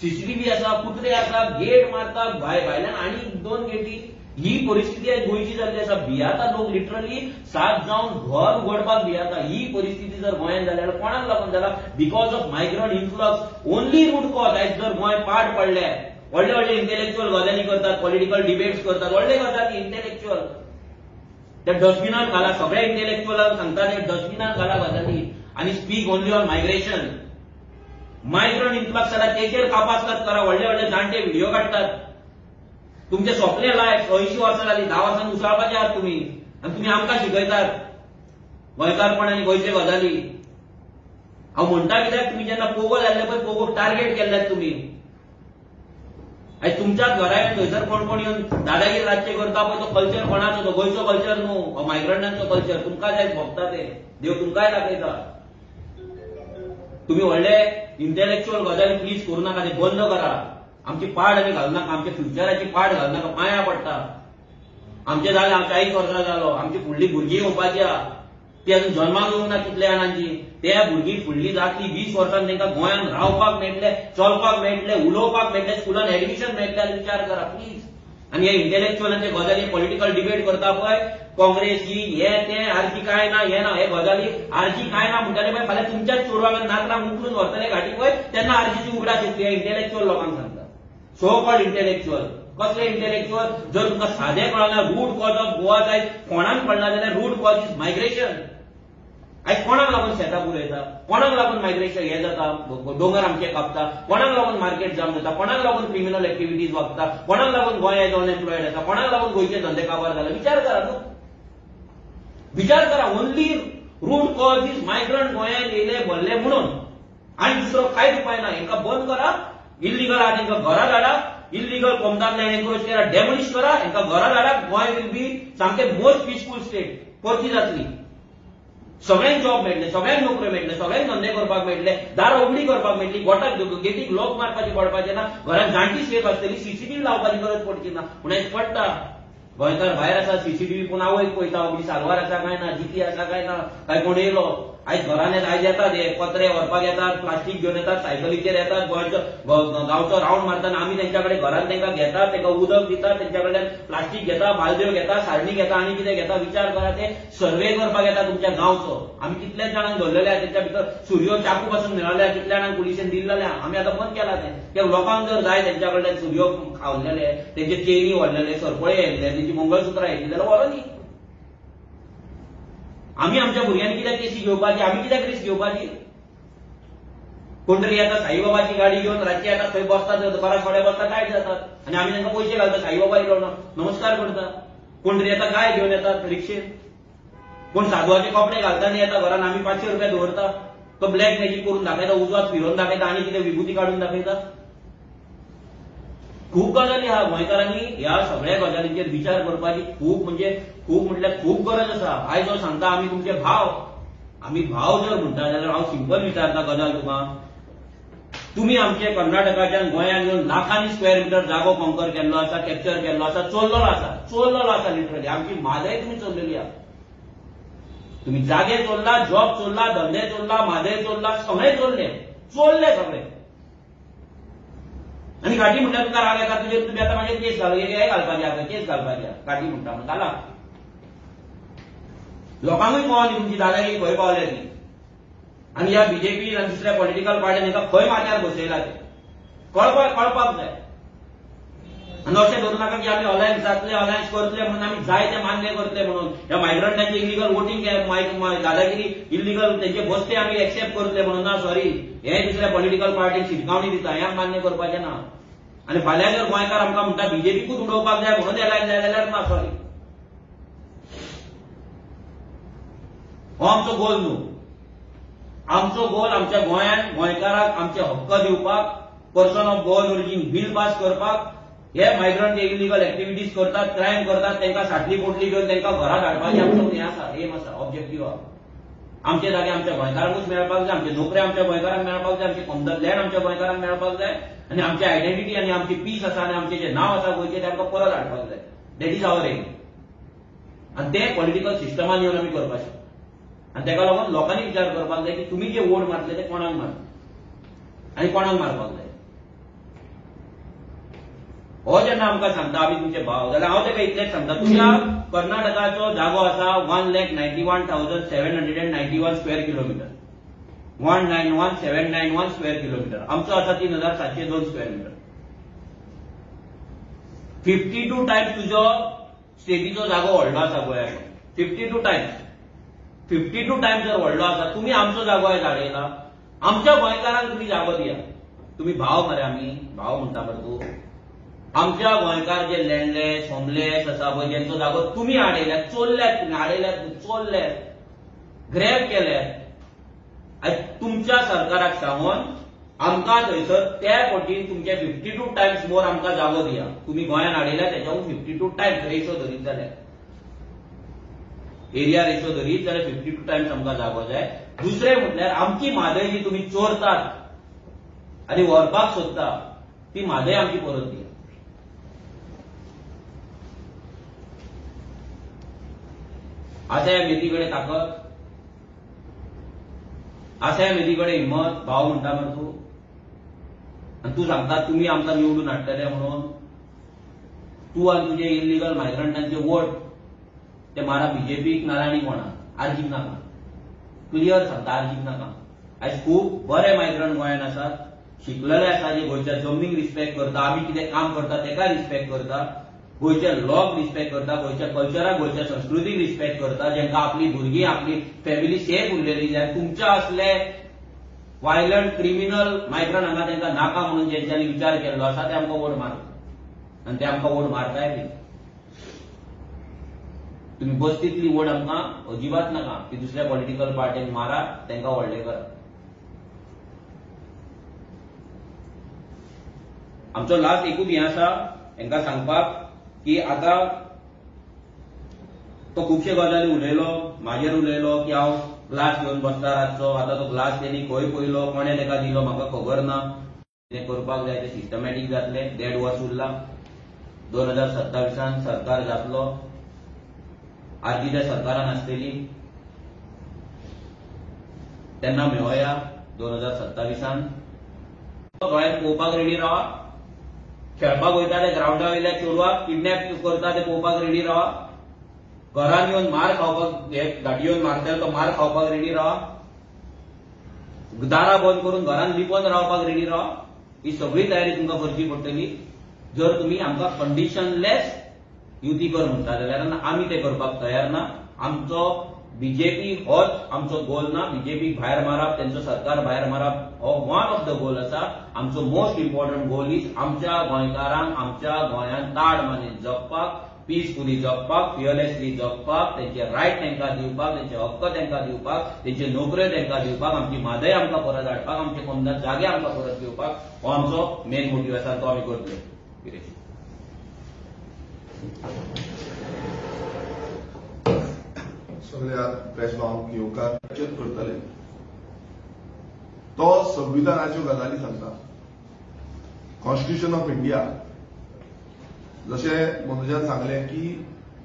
सीसीटीव्ही आसा, कुत्रे आसा, गेट मारता भायल्यान आनी 2 गेटी. ही परिस्थिती आयज गोंयची जाल्ली आसा. भियेता लोक लिटरली 7 जावन घर उगडपाक भियेता. ही परिस्थिती जर गोंयांत जाली जाल्यार कोणाक लागून जाला? Because of migrant influx only root cause. आयज जर गोंय पाड पडले, व्हडले व्हडले इंटेलेक्च्युअल गजाली करतात, पॉलिटिकल डिबेट्स करतात, व्हडले गजाली इंटेलेक्च्युअल त्या डस्टबिनान घाला. सगळ्या इंटेलेक्च्युअलांक सांगता ते डस्टबिनान घाला गजाली आनी speak only on migration. Migrant influx जाला तेचेर कापासकात करा. व्हडले व्हडले जाणटे व्हिडिओ काडटात. तुमचे सोंपले लायफ, 80 वर्सां जाली, 10 वर्सां उसळपाचे आहात तुमी आनी तुमी आमकां शिकयतात गोंयकारपण आनी गोंयचे गजाली. हांव म्हणटा कित्याक, तुमी जेन्ना पोगो जाल्ले पळय, पोगो टार्गेट केल्ल्यात तुमी. आयज तुमच्याच घरा येवन थंयसर कोण कोण येवन दादागिरी रातचे करता पळय, तो कल्चर कोणाचो? तो गोंयचो कल्चर न्हू, हो मायग्रंटांचो कल्चर. तुमकां आयज भोगता ते, देव तुमकांय दाखयता. तुमी व्हडले इंटेलेक्च्युअल गजाली प्लीज करूं नाका, ते बंद करा. आमची पाड आमी घालनाका, आमच्या फ्युचराची पाड घालनाका. पांया पडटा. आमचे जाले 40 वर्सां जालो, आमची फुडली भुरगीं येवपाची आहा, ती अजून जन्माक येवंक ना कितल्या जाणांची. त्या भुरगीं फुडली जातली 20 वर्सां तांकां गोंयांत रावपाक मेळटलें, चलपाक मेळटलें, उलोवपाक मेळटलें, स्कुलान एडमिशन मेळटलें. विचार करा प्लीज. आनी हे इंटेलेक्च्युअलांचे गजाली पॉलिटिकल डिबेट करता पळय, काँग्रेस ही हे ते आरजी काय ना हे ना, हे गजाली आरजी काय ना म्हणटाले पळय, फाल्यां तुमच्याच चेडवांक नातरांक उखलून व्हरतले घाटी पळय, तेन्ना आरजीची उगडास येतली. इंटेलेक्च्युअल लोकांक सांगता, सो कॉल्ड इंटेलेक्च्युअल. कसले इंटेलेक्च्युअल? जर तुमकां सादें कळना रूट कॉज ऑफ गोवा जाय कोणाक कळना जाल्यार रूट कॉज is migration. आयज कोणाक लागून शेतां पुरयता, कोणाक लागून मायग्रेशन हे जाता, दोंगर आमचे कापता, कोणाक लागून मार्केट जाम जाता, कोणाक लागून क्रिमिनल एक्टिविटीज वागता, कोणाक लागून गोंय आयज अनएम्प्लॉयड आसा, कोणाक लागून गोंयचे धंदे काबार जाले. विचार करा न्हू, विचार करा. Only root cause is migrant गोंयांत येयले भरले म्हणून, आनी दुसरो कांयच उपाय ना. हेंकां बंद करा, इल्लिगल आहा तेंकां घरा धाडा, इल्लिगल कोमदार लँड एन्क्रोच करा, डेमोलिश करा, हेंकां घरा धाडा. गोंय will be सामकें मोस्ट पिसफूल स्टेट परती जातली. सगळ्यांक जॉब मेळटले, सगळ्यांक नोकऱ्यो मेळटले, सगळ्यांक धंदे करपाक मेळटले, दारां उगडी करपाक मेळटली, गोटाक गेटीक लॉक मारपाची पडपाचें ना, घरांत जाणटी सेफ आसतली, सीसीटीव्ही लावपाची गरज पडची ना. पूण आयज पडटा. गोंयकार भायर आसा, सीसीटीव्ही पूण आवयक पळयता, आपली सालवार आसा काय ना, जिती आसा काय ना, काय कोण येयलो. आयज घरान आयज येतात हे पत्रे व्हरपाक येतात, प्लास्टीक घेवन येतात, सायकलीचेर येतात, गोंयचो गांवचो रावंड मारतात. आमी तेंच्या कडेन घरान तांकां घेतात, तांकां उदक दितात, तेंच्या कडल्यान प्लास्टीक घेता, बालद्यो घेता, सारणी घेता आनी कितें घेता. विचार करा, ते सर्वे करपाक येता तुमच्या गांवचो. आमी कितल्याच जाणांक धरलेले आहा, तेंच्या भितर सुरयो चाकू पासून मेळ्ळ्या, कितल्या जाणांक पुलिशेन दिल्लेले आहा. आमी आतां बंद केला तें. कित्याक लोकांक जर जाय तेंच्या कडल्यान सुरयो खावलेले, तेंचे चेनी व्हरलेले, सरपळे येयल्ले, तेंची मंगळसुत्रां येयल्ली जाल्यार व्हरोनी. आमी आमच्या भुरग्यांनी कित्याक केसी घेवपाची, आमी कित्याक रिस्क घेवपाची? कोण तरी येता साईबाबाची गाडी घेवन रातची येता, थंय बसतात, बरा थोडे बसतात, टायट जातात आनी आमी तांकां पयशे घालता. साईबाबा येयलो ना नमस्कार करता. कोण तरी येता गाय घेवन येतात रिक्षेन, कोण साधवाचे कपडे घालता आनी येता घरान, आमी 500 रुपया दवरता. तो ब्लॅक मॅजीक करून दाखयता, उजवात फिरोवन दाखयता आनी कितें विभुती काडून दाखयता. खूब गजाली आहा. गोंयकारांनी ह्या सगळ्या गजालींचेर विचार करपाची खूब म्हणजे खूब म्हटल्यार खूब गरज आसा. आयज जो सांगता आमी तुमचे भाव, आमी भाव जर म्हणटा जाल्यार हांव सिंपल विचारता गजाल तुका, तुमी आमचे कर्नाटकाच्यान गोंयांत येवन लाखांनी स्क्वेअर मिटर जागो कॉन्कर केल्लो आसा, कॅप्चर केल्लो आसा, चोरलेलो आसा, चोरलेलो आसा लिटरली. आमची म्हादय तुमी चोरलेली आसा. तुमी जागे चोरला, जॉब चोरला, धंदे चोरला, म्हादय चोरला, सगळे चोरले, चोरले सगळे. आनी घाटी म्हणटा तुका राग येता, तुजेर तुमी आतां म्हाजेर केस घाल, हे घालपाची आसा, केस घालपाची आसा. घाटी म्हणटा म्हणून घाला. लोकांकूय कळोन तुमची दादागिरी खंय पावल्या ती. आनी ह्या बीजेपी आनी दुसऱ्या पॉलिटिकल पार्टीन हांकां खंय माथ्यार बसयला ते कळपाक जाय. आनी अशें धरूं नाका की आमी अलायन्स जातले, अलायन्स करतले म्हणून आमी जाय ते मान्य करतले म्हणून ह्या मायग्रंटांची इलिगल वोटींग दादागिरी इलिगल तेंचे बसते आमी एक्सेप्ट करतले म्हणून ना, सॉरी. हे दुसऱ्या पॉलिटिकल पार्टीक शिटकावणी दिता, हें मान्य करपाचें ना. आनी फाल्यां जर गोंयकार आमकां म्हणटा बीजेपीकूच उडोवपाक जाय म्हणून अलायन्स जाय जाल्यार ना, सॉरी. हो आमचो गोल न्हू. आमचो गोल आमच्या गोंयांत गोंयकाराक आमचे हक्क दिवपाक, person of Goan origin bill pass करपाक. हे मायग्रंट जे इलिगल एक्टिविटीज करतात, क्रायम करतात, तांकां साटली पोटली घेवन तांकां घरा धाडपाचें आमचो हें आसा, एम आसा, ऑब्जेक्टीव आसा. आमचे जागे आमच्या गोंयकारांकूच मेळपाक जाय, आमचे नोकऱ्यो आमच्या गोंयकारांक मेळपाक जाय, आमचे कॉमन लँड आमच्या गोंयकारांक मेळपाक जाय, आनी आमची आयडेंटिटी आनी आमची पीस आसा आनी आमचें जें नांव आसा गोंयचें तें आमकां परत हाडपाक जाय. That is our M. आनी तें पॉलिटिकल सिस्टमान येवन आमी करपाक शकता. आनी ताका लागून लोकांनी विचार करपाक जाय की तुमी जे वोट मारतले ते कोणाक मारतले आनी कोणाक मारपाक जाय. हो जेन्ना आमकां सांगता आमी तुमचे भाव, जाल्यार हांव ताका इतलेंच सांगता, तुमच्या कर्नाटकाचो जागो आसा 1,91,791 स्क्वेअर किलोमिटर, 191,791 स्क्वेअर किलोमिटर. आमचो आसा 3,702 स्क्वेअर मिटर. 52 टायम्स तुजो स्टेटीचो जागो व्हडलो आसा गोंयाचो. 52 टायम्स, 52 टायम्स जर व्हडलो आसा, तुमी आमचो जागो आयज हाडयला. आमच्या गोंयकारांक तुमी जागो दिया. तुमी भाव मरे, आमी भाव म्हणटा मरे तूं. आमच्या गोंयकार जे लँडलेस होमलेस आसा पळय, जेंचो जागो तुमी हाडयल्यात, चोरल्यात, तुमी हाडयल्यात, चोरल्यात, ग्रॅब केल्यात. आयज तुमच्या सरकाराक सांगून आमकां थंयसर त्या पटीन तुमचे 52 टायम्स मोर आमकां जागो दिया. तुमी गोंयान हाडयल्या तेच्याहून 52 टायम्स रेशो धरीत जाल्यार, एरिया रेशो धरीत जाल्यार 52 टायम्स आमकां जागो जाय. दुसरें म्हटल्यार आमची म्हादय जी तुमी चोरतात आनी व्हरपाक सोदता ती म्हादय आमची परत दिया. आसा ह्या मेथी कडेन ताकद, आसा ह्या मेथी कडेन हिम्मत, भाव म्हणटा मरे तूं. आनी तूं सांगता तुमी आमकां निवडून हाडटले म्हणून. तूं आनी तुजे इल्लिगल मायग्रंटांचे वोट ते मारा बीजेपीक नाजाल्यार आनी कोणाक, आरजीक नाका. क्लियर सांगता, आरजीक नाका. आयज खूब बरे मायग्रंट गोंयांत आसात, शिकलेले आसा, जे गोंयच्या जमनीक रिस्पेक्ट करता, आमी कितें काम करता तेका रिस्पेक्ट करता, गोंयच्या लॉक रिस्पेक्ट करता, गोंयच्या कल्चराक, गोंयच्या संस्कृतीक रिस्पेक्ट करता, जेंकां आपली भुरगीं, आपली फॅमिली सेफ उरलेली जाय. तुमच्या असले वायलंट क्रिमिनल मायग्रंट हांगा तांकां नाका म्हणून जेंच्यांनी विचार केल्लो आसा ते आमकां वोट मारता आनी ते आमकां वोट मारताय बी. तुमी बस्तींतली वोट आमकां अजिबात नाका, ती दुसऱ्या पॉलिटिकल पार्टीन मारा, तांकां व्हडले करा. आमचो लास्ट एकूच हें आसा हांकां सांगपाक की आतां तो खुबशे गजाली उलयलो, म्हाजेर उलयलो की हांव ग्लास घेवन बसता रातचो. आतां तो ग्लास तेणी खंय पयलो, कोणें ताका दिलो म्हाका खबर ना. कितें करपाक जाय तें सिस्टमॅटीक जातलें. 1.5 वर्स उरला, 2027 सरकार जातलो, आरजी त्या सरकारान आसतली. तेन्ना मेळोया 2027 गोंयांत पळोवपाक रेडी रावा. खेळपाक वयता ते ग्रावंडा वयल्या चेडवाक किडनॅप करता ते पळोवपाक रेडी रावा. घरान येवन मार खावपाक, हे गाडी येवन मारता तो मार खावपाक रेडी रावा. दारां बंद करून घरान लिपोवन रावपाक रेडी रावा. ही सगळी तयारी तुमकां करची पडटली जर तुमी आमकां कंडिशनलेस युती कर म्हणटा जाल्यार. आमी ते करपाक तयार ना. आमचो बीजेपी होच आमचो गोल ना. बीजेपीक भायर मारप, तेंचो सरकार भायर मारप हो वन ऑफ the गोल आसा. आमचो मोस्ट इम्पॉर्टंट गोल is आमच्या गोंयकारांक आमच्या गोंयांत ताड मानेन जगपाक, पिसफुली जगपाक, फियरलेसली जगपाक, तेंचे रायट तांकां दिवपाक, तेंचे हक्क तांकां दिवपाक, तेंच्यो नोकऱ्यो तांकां दिवपाक, आमची म्हादय आमकां परत हाडपाक, आमचे कोमदार जागे आमकां परत घेवपाक, हो आमचो मेन मोटीव आसा, तो आमी करतले. सगळ्या प्रेस भावांक येवकार करतले. तो संविधानाच्यो गजाली सांगता. कॉन्स्टिट्यूशन ऑफ इंडिया, जशें मनोजान सांगलें की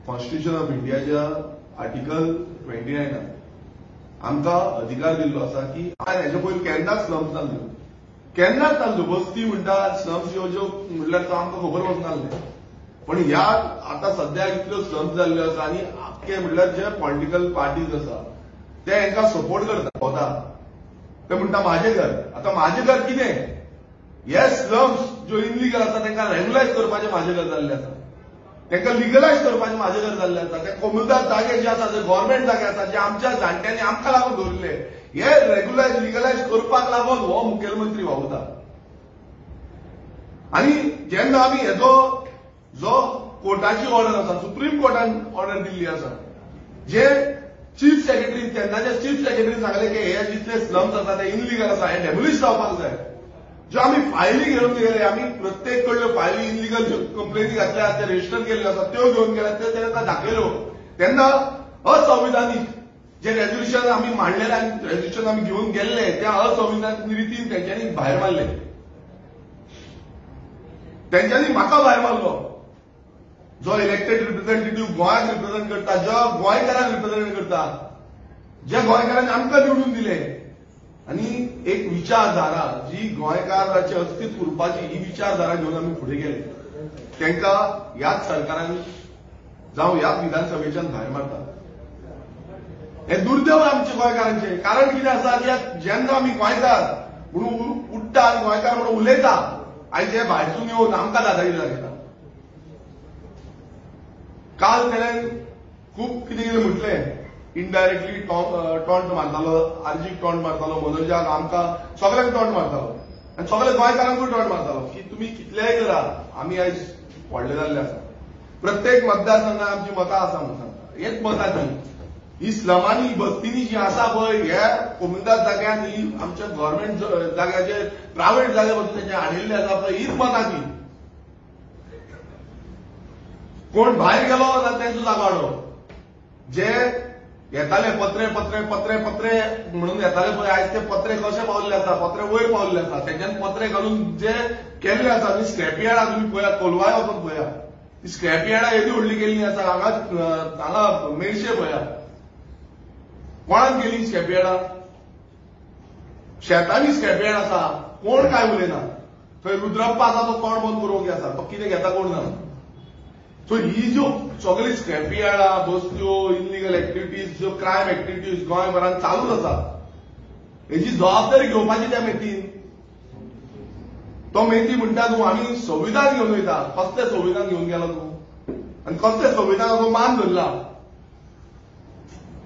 कॉन्स्टिट्यूशन ऑफ इंडियाच्या आर्टिकल 29 आमकां अधिकार दिल्लो आसा की हेजे पयलीं केन्नाच स्लम्स नासल्यो, केन्नाच नासल्यो. बस्ती म्हणटा स्लम्स ह्यो ज्यो म्हणल्यार तो आमकां खबर वचनासलें. पण ह्या आतां सद्या इतल्यो स्लम्स जाल्ल्यो आसा आनी आख्खे म्हणल्यार जे पॉलिटिकल पार्टीज आसा ते हांकां सपोर्ट करता वता. ते म्हणटा म्हाजें घर. आतां म्हाजें घर कितें? हे स्लम्स ज्यो इनलिगल आसा तांकां रेगुलायज करपाचें म्हाजें घर जाल्लें आसा, तांकां लिगलायज करपाचें म्हाजें घर जाल्लें आसा. ते कोमुनिदाद जागे जे आसा, जे गव्हर्मेंट जागे आसा, जे आमच्या जाणट्यांनी आमकां लागून दवरिल्ले, हे रेगुलायज लिगलायज करपाक लागून हो मुखेलमंत्री वावुरता. आनी जेन्ना आमी हेजो जो कोर्टाची ऑर्डर आसा, सुप्रीम कोर्टान ऑर्डर दिल्ली आसा, जे चीफ सेक्रेटरी तेन्नाचे चीफ सेक्रेटरी सांगले की हे जितले स्लम्स आसा ते इनलिगल आसा, हे डेमोलिश जावपाक जाय. ज्यो आमी फायली घेवन गेले, आमी प्रत्येक कडल्यो फायली इनलिगल ज्यो कंप्लेनी घातल्या ते रजिस्टर केल्ल्यो आसा त्यो घेवन गेले, ते तांकां दाखयल्यो. तेन्ना असंविधानीक जे रेजोल्युशन आमी मांडलेले आनी रेजोल्युशन आमी घेवन गेल्ले त्या असंविधानीक रितीन तेंच्यांनी भायर मारले, तेंच्यांनी म्हाका भायर मारलो. जो इलेक्टेड रिप्रेझेंटेटिव्ह गोंयाक रिप्रेझेंट करता, जो गोंयकारांक रिप्रेझेंट करता, जे गोंयकारांनी आमकां निवडून दिले. आनी एक विचारधारा जी गोंयकाराचें अस्तित्व उरपाची ही विचारधारा घेवन आमी फुडें गेले, तांकां ह्याच सरकारान जावं ह्याच विधानसभेच्यान भायर मारता. हें दुर्दैव आमचें गोंयकारांचें. कारण कितें आसा की जेन्ना आमी गोंयकार म्हणून उठ्ठा आनी गोंयकार म्हणून उलयता, आयज हे भायरसून येवन आमकां दादागिरी दाखयता. काल तेणें खूब कितें कितें म्हटलें, इनडायरेक्टली टॉन्ट मारतालो, आरजीक टॉन्ट मारतालो, मनोजाक, आमकां सगळ्यांक टॉन्ट मारतालो आनी सगळ्या गोंयकारांकूय टॉन्ट मारतालो की तुमी कितलेय करा, आमी आयज व्हडले जाल्ले आसा. प्रत्येक मतदारसंघात आमची मतां आसा म्हणून सांगता. हेच मतां ती ही स्लमांनी बस्तींनी जी आसा पळय, ह्या कोमुनिदाद जाग्यान ही आमच्या गव्हर्मेंट जाग्याचे प्रायव्हेट जागे पसून तेंचे हाडिल्ले आसा पळय, हीच मतां ती. कोण भायर गेलो जाल्यार तेंचो जागो हाडो. जे येताले पत्रे पत्रे पत्रे पत्रे म्हणून येताले पळय, आयज ते पत्रे कशे पावल्ले आसा, पत्रे वयर पावल्ले आसा. तेंच्यान पत्रे घालून जे केल्ले आसा, ती स्क्रॅप यार्डां तुमी पळया, कोलवाय वचून पळया, ती स्क्रॅप यार्डां येदी व्हडली केल्ली आसा. हांगा हांगा मेरशे पळया, कोणाक केली स्क्रॅप यार्डां? शेतांनी स्क्रॅप यार्ड आसा, कोण काय उलयना. थंय रुद्रप्पा आसा तो कोण बंद करूंक आसा, तो कितें घेता कोण ना. सो ही ज्यो सगळी स्क्रॅप यार्डां, बसत्यो, इनलिगल एक्टिविटीज, ज्यो क्रायम एक्टिविटीज गोंयभरान चालूच आसा, हेजी जबाबदारी घेवपाची त्या मेथीन. तो मेथी म्हणटा तूं आमी संविधान घेवन वयता, कसलें संविधान घेवन गेलो तूं आनी कसलें संविधानाचो मान धरला?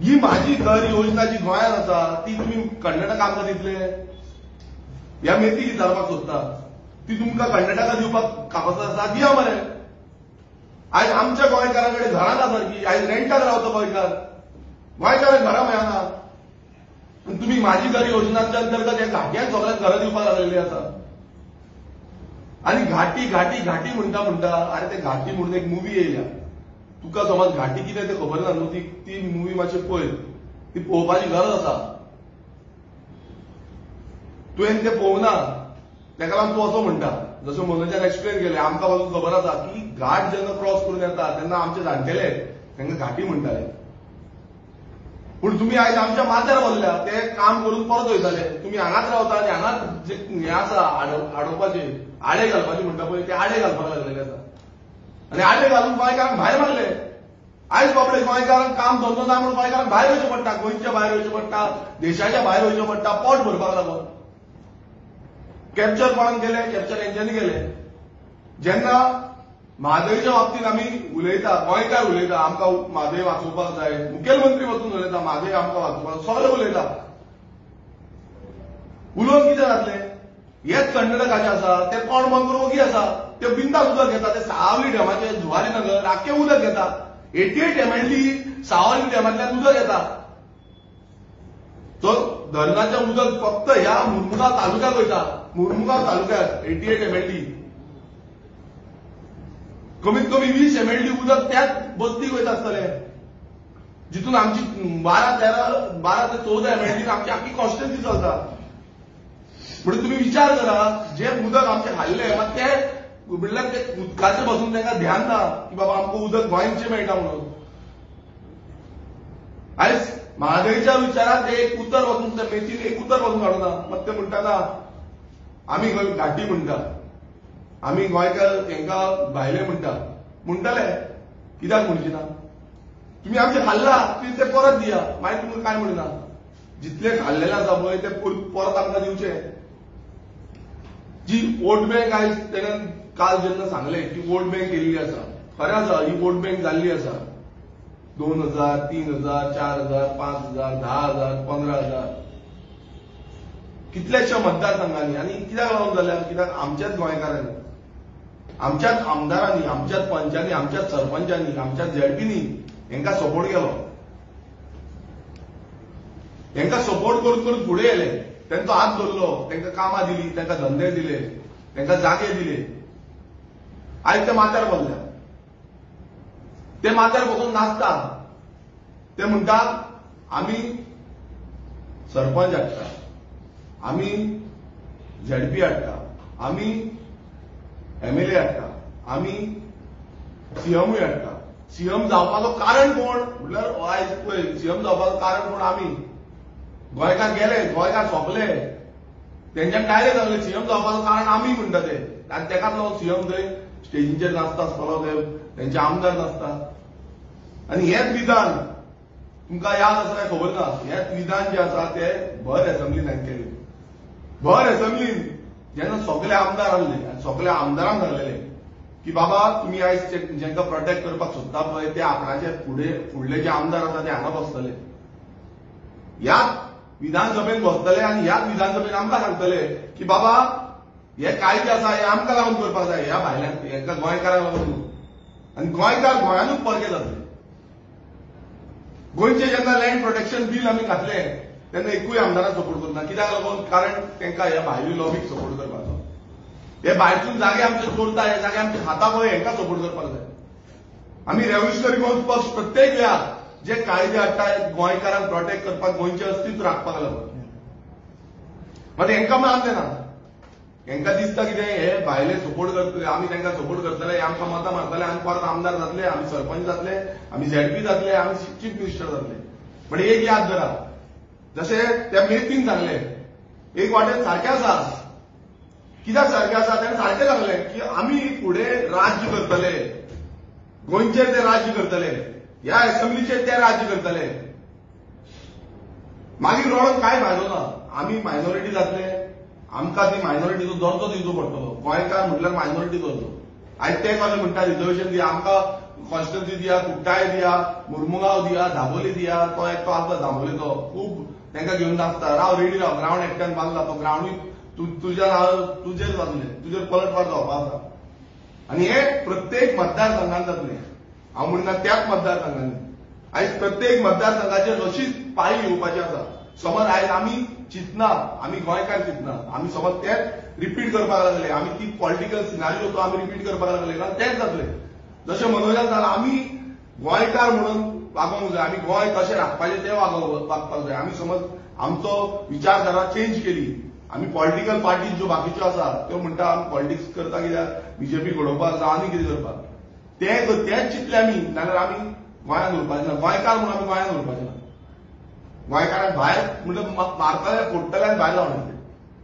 ही माझी घर योजना जी गोंयांत आसा ती तुमी कर्नाटका आमकां दितले? ह्या मेथी विचारपाक सोदता, ती तुमकां कर्नाटका दिवपाक कापास आसा, दिया मरे. आयज आमच्या गोंयकारां कडेन घरां ना सारकी, आयज रेंटाक रावता गोंयकार, गोंयकारांक घरां मेळना. तुमी माझी घर योजनाच्या अंतर्गत ह्या घाटयांक सगळ्यांक घरां दिवपाक लागलेली आसा. आनी घाटी घाटी घाटी म्हणटा म्हणटा, अरे ते घाटी म्हणून एक मुवी येयल्या, तुका समज घाटी कितें तें खबर ना न्हू, ती मुवी मातशी पळय, ती पळोवपाची गरज आसा. तुवें तें पळोवना, तेका लागून तूं असो म्हणटा. जशें मनोजान एक्सप्लेन केलें, आमकां पासून खबर आसा की घाट जेन्ना क्रॉस करून येता तेन्ना आमचे जाणटेले तांकां घाटी म्हणटाले. पूण तुमी आयज आमच्या माथ्यार बसल्या, ते काम करून परत वयताले. तुमी हांगाच रावता आनी हांगाच जे हें आसा आडोवपाचे, आडे घालपाचे म्हणटा पळय, ते आडे घालपाक लागलेले आसा. आनी आडे घालून गोंयकारांक भायर मारले. आयज बाबडे गोंयकारांक काम धंदो ना म्हणून गोंयकारांक भायर वयचें पडटा, गोंयच्या भायर वयचें पडटा, देशाच्या भायर वयचें पडटा, पोट भरपाक लागून. कॅप्चर कोणाक केले? कॅप्चर हेंच्यांनी केले. जेन्ना म्हादयच्या बाबतींत आमी उलयता, गोंयकार उलयता, आमकां म्हादय वाचोवपाक जाय, मुखेलमंत्री वचून उलयता म्हादय आमकां वाचोवपाक, सगळे उलयता. उलोवन कितें जातलें? हेच कर्नाटकाचे आसा, ते कोण बंद करून ओगी आसा, ते बिंदास उदक घेता. ते सावली डॅमाचे जुवारी नगर आख्खें उदक घेता. 88 MLD सावली डॅमांतल्यान उदक येता. तो धरणाचें उदक फक्त ह्या मुरमुगांव तालुक्याक वयता. मुरमुगांव तालुक्यात 88 MLD, कमीत कमी 20 MLD उदक त्याच बस्तीक वयता आसतलें, जितून आमची 12 ते 14 MLD आमची आख्खी कॉन्स्टिट्युएन्सी चलता. म्हणून तुमी विचार करा, जे उदक आमचें खाल्लें मात ते म्हणल्यार ते उदकाचें बसून तांकां ध्यान ना की बाबा आमकां उदक गोंयचें मेळटा म्हणून. आयज म्हादयच्या विचारांत ते एक उतर वचून, ते मेथीन एक उतर वचून काडूना. मात ते म्हणटा ना, आमी घाटी म्हणटा, आमी गोंयकार हांकां भायले म्हणटा. म्हणटले कित्याक म्हणची ना? तुमी आमचें खाल्ला, तुमी ते परत दिया, मागीर तुमकां कांय म्हणना. जितले खाल्लेले आसा पळय ते परत आमकां दिवचे. जी वोट बँक आयज तेणें काल जेन्ना सांगलें की वोट बँक केल्ली आसा, खरें आसा, ही वोट बँक जाल्ली आसा. 2000, 3000, 4000, 5000, 10000, 15000 कितल्याशा मतदारसंघांनी. आनी कित्याक लागून जाल्या? कित्याक आमच्याच गोंयकारांनी, आमच्याच आमदारांनी, आमच्याच पंचांनी, आमच्याच सरपंचांनी, आमच्याच झेडपींनी हांकां सपोर्ट केलो. हांकां सपोर्ट करून करून फुडें येयले, तांचो हात धरलो, तांकां कामां दिली, तांकां धंदे दिले, तांकां जागे दिले. आयज ते माथ्यार बसल्या, ते माथ्यार बसून नाचता. ते म्हणटा आमी सरपंच हाडटा, आमी झेडपी हाडटा, आमी एमएलए हाडटा, आमी सीएमूय हाडटा. सीएम जावपाचो कारण कोण म्हणल्यार आयज पळय सीएम जावपाचो कारण कोण? आमी गोंयकार गेले, गोंयकार सोंपले, तेंच्यान डायरेक्ट सांगलें सीएम जावपाचो कारण आमी म्हणटा ते. आनी तेकाच लागून सीएम थंय स्टेजीचेर नाचता आसतलो, ते तेंचे आमदार नाचता. आनी हेंच विधान तुमकां याद आसा काय खबर ना, हेंच विधान जें आसा तें भर एसेंब्लीन हांवें केलें. भर एसेंब्लीन जेन्ना सगळे आमदार आहले आनी सगळ्या आमदारांक सांगलेले की बाबा तुमी आयज जेंकां प्रोटेक्ट करपाक सोदता पळय ते आपणाचे फुडले जे आमदार आसा ते हांगा बसतले, ह्याच विधानसभेन बसतले आनी ह्याच विधानसभेन आमकां सांगतले की बाबा हे कायदे आसा हे आमकां लागून करपाक जाय, ह्या भायल्यांक, हेंकां गोंयकारांक लागून न्हू. आनी गोंयकार गोंयानूच परके जातले. गोंयचें जेन्ना लँड प्रोटेक्शन बील आमी घातलें तेन्ना एकूय आमदारान सपोर्ट करना. कित्याक लागून? कारण तांकां ह्या भायली लॉबीक सपोर्ट करपाचो. हे भायरसून जागे आमचे चोरता, हे जागे आमचे खाता पळय, हेंकां सपोर्ट करपाक जाय. आमी रेव्होल्युशनरी गोंय पक्ष प्रत्येक वेळार जे कायदे हाडटा गोंयकारांक प्रोटेक्ट करपाक, गोंयचें अस्तित्व राखपाक लागून. मात हेंकां मानलें ना. हेंकां दिसता कितें हे भायले सपोर्ट करतले, आमी तांकां सपोर्ट करतले, हे आमकां मतां मारतले, आमी परत आमदार जातले, आमी सरपंच जातले, आमी झेडपी जातले, आमी चीफ मिनिस्टर जातले. पण एक याद धरा, जशें त्या मेथीन सांगलें एक वाटेन सारकें आसा. कित्याक सारकें आसा? तेणें सारकें सांगलें की आमी फुडें राज्य करतले, गोंयचेर ते राज्य करतले, ह्या एसेंब्लीचेर ते राज्य करतले. मागीर रडोन कांय फायदो ना. आमी मायनॉरिटी जातले, आमकां ती मायनॉरिटीचो दर्जो दिवचो पडटलो. गोंयकार म्हटल्यार मायनॉरिटी दर्जो. आयज ते कशें म्हणटा रिजर्वेशन दिया, आमकां कॉन्स्टिट्युएन्सी दिया, कुट्टाय दिया, मुरमुगांव दिया, दाबोली दिया. तो एकटो आसता दाबोलीचो, खूब तांकां घेवन नाचता. राव रेडी राव, ग्रावंड एकट्यान बांदला, तो ग्रावंडूय तुज्या तुजेर जातलें, तुजेर पलटवार जावपा आसा. आनी हे प्रत्येक मतदारसंघान जातलें. हांव म्हणना त्याच मतदारसंघांनी, आयज प्रत्येक मतदारसंघाचेर अशीच पाळी येवपाची आसा. समज आयज आमी चिंतना, आमी गोंयकार चिंतना, आमी समज तेच रिपीट करपाक लागले, आमी ती पॉलिटिकल सिनारियो तो आमी रिपीट करपाक लागले, कारण तेच जातलें. जशें मनोजान सांगलां, आमी गोंयकार म्हणून वागोवंक जाय, आमी गोंय कशें राखपाचें तें वागपाक जाय. आमी समज आमचो विचारधारा चेंज केली, आमी पॉलिटिकल पार्टीज ज्यो बाकीच्यो आसा त्यो म्हणटा आमी पॉलिटिक्स करता कित्याक बीजेपी घडोवपाक जावं आनी कितें करपाक, तेच चिंतले आमी, नाजाल्यार आमी गोंयांत उरपाचें ना. गोंयकार म्हणून आमी गोंयांत उरपाचें ना. गोंयकारांक भायर म्हणल्यार मारतले फोडटले आनी भायर जावन येतले.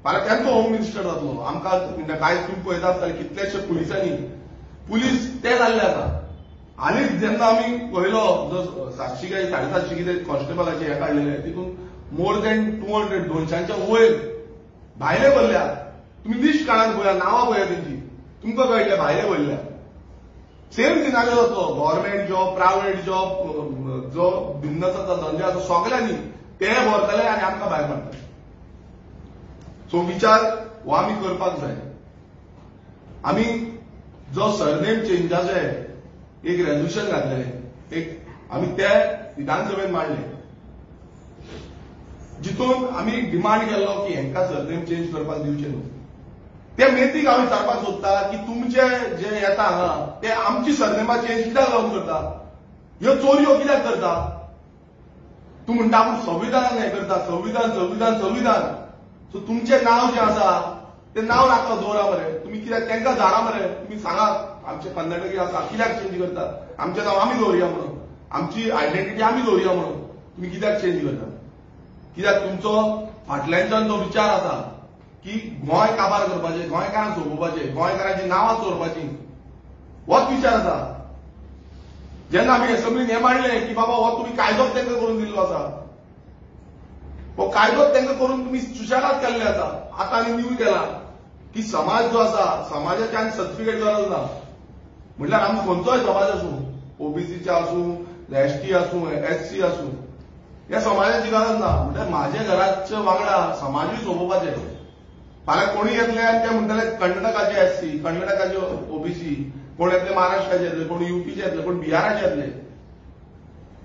फाल्यां तेंचो होम मिनिस्टर जातलो. आमकां आयज तुमी पळयता आसतले कितलेशे पुलिसांनी पुलीस ते जाल्ले आसा. हालींच जेन्ना आमी पळयलो जो 700 काय 750 कितें कॉन्स्टेबलाचे हे काडलेले तितून मोर दॅन 200 200च्या वयर भायले भरल्या. तुमी लिस्ट काडात पळया, नांवां पळया तेंची, तुमकां कळटलें भायले भरल्या. सेम सिनारियो जातलो. गव्हर्मेंट जॉब, प्रायव्हेट जॉब, जो बिझनस आसा, धंदे आसा, सगल्यांनी ते भरतले आनी आमकां भायर मारतले. सो विचार हो आमी करपाक जाय. आमी जो सरनेम चेंजाचे एक रेजोल्युशन घातलें, एक आमी ते विधानसभेन मांडले, जितून आमी डिमांड केल्लो की हांकां सरनेम चेंज करपाक दिवचें न्हू. ते मेथीक हांव विचारपाक सोदता की तुमचे जे येता हांगा ते आमची सरनेमा चेंज कित्याक लागून करता, ह्यो चोरयो कित्याक करता? तूं म्हणटा आपूण संविधानान हें करता, संविधान संविधान संविधान. सो तुमचें नांव जें आसा तें नांव नाका दवरा मरे, तुमी कित्याक तांकां धाडा मरे, तुमी सांगात आमचे कर्नाटकी आसा कित्याक चेंज करता, आमचें नांव आमी दवरुया म्हणून, आमची आयडेंटिटी आमी दवरुया म्हणून तुमी कित्याक चेंज करता? कित्याक तुमचो फाटल्यानच्यान जो विचार आसा की गोंय काबार करपाचें, गोंयकारांक सोंपोवपाचें, गोंयकारांची नांवां चोरपाचीं, होच विचार आसा. जेन्ना आमी एसेंब्लीन हें मांडलें की बाबा हो तुमी कायदोच तांकां करून दिल्लो आसा, हो कायदोच तांकां करून तुमी सुशेगाद केल्ले आसा. आतां आनी न्यू केला की समाज जो आसा समाजाचे आनी सर्टिफिकेट गरज ना. म्हटल्यार आमी खंयचोय समाज आसूं, ओबीसीचे आसूं, एसटी आसूं, एससी आसूं, ह्या समाजाची गरज ना. म्हटल्यार म्हाज्या घराच्या वांगडा समाजूय सोंपोवपाचें. फाल्यां कोणूय येतले आनी ते म्हणटले कर्नाटकाचे एससी, कर्नाटकाचे ओबीसी, कोण येतले महाराष्ट्राचे येतले, कोण युपीचे येतले, कोण बिहाराचे येतले.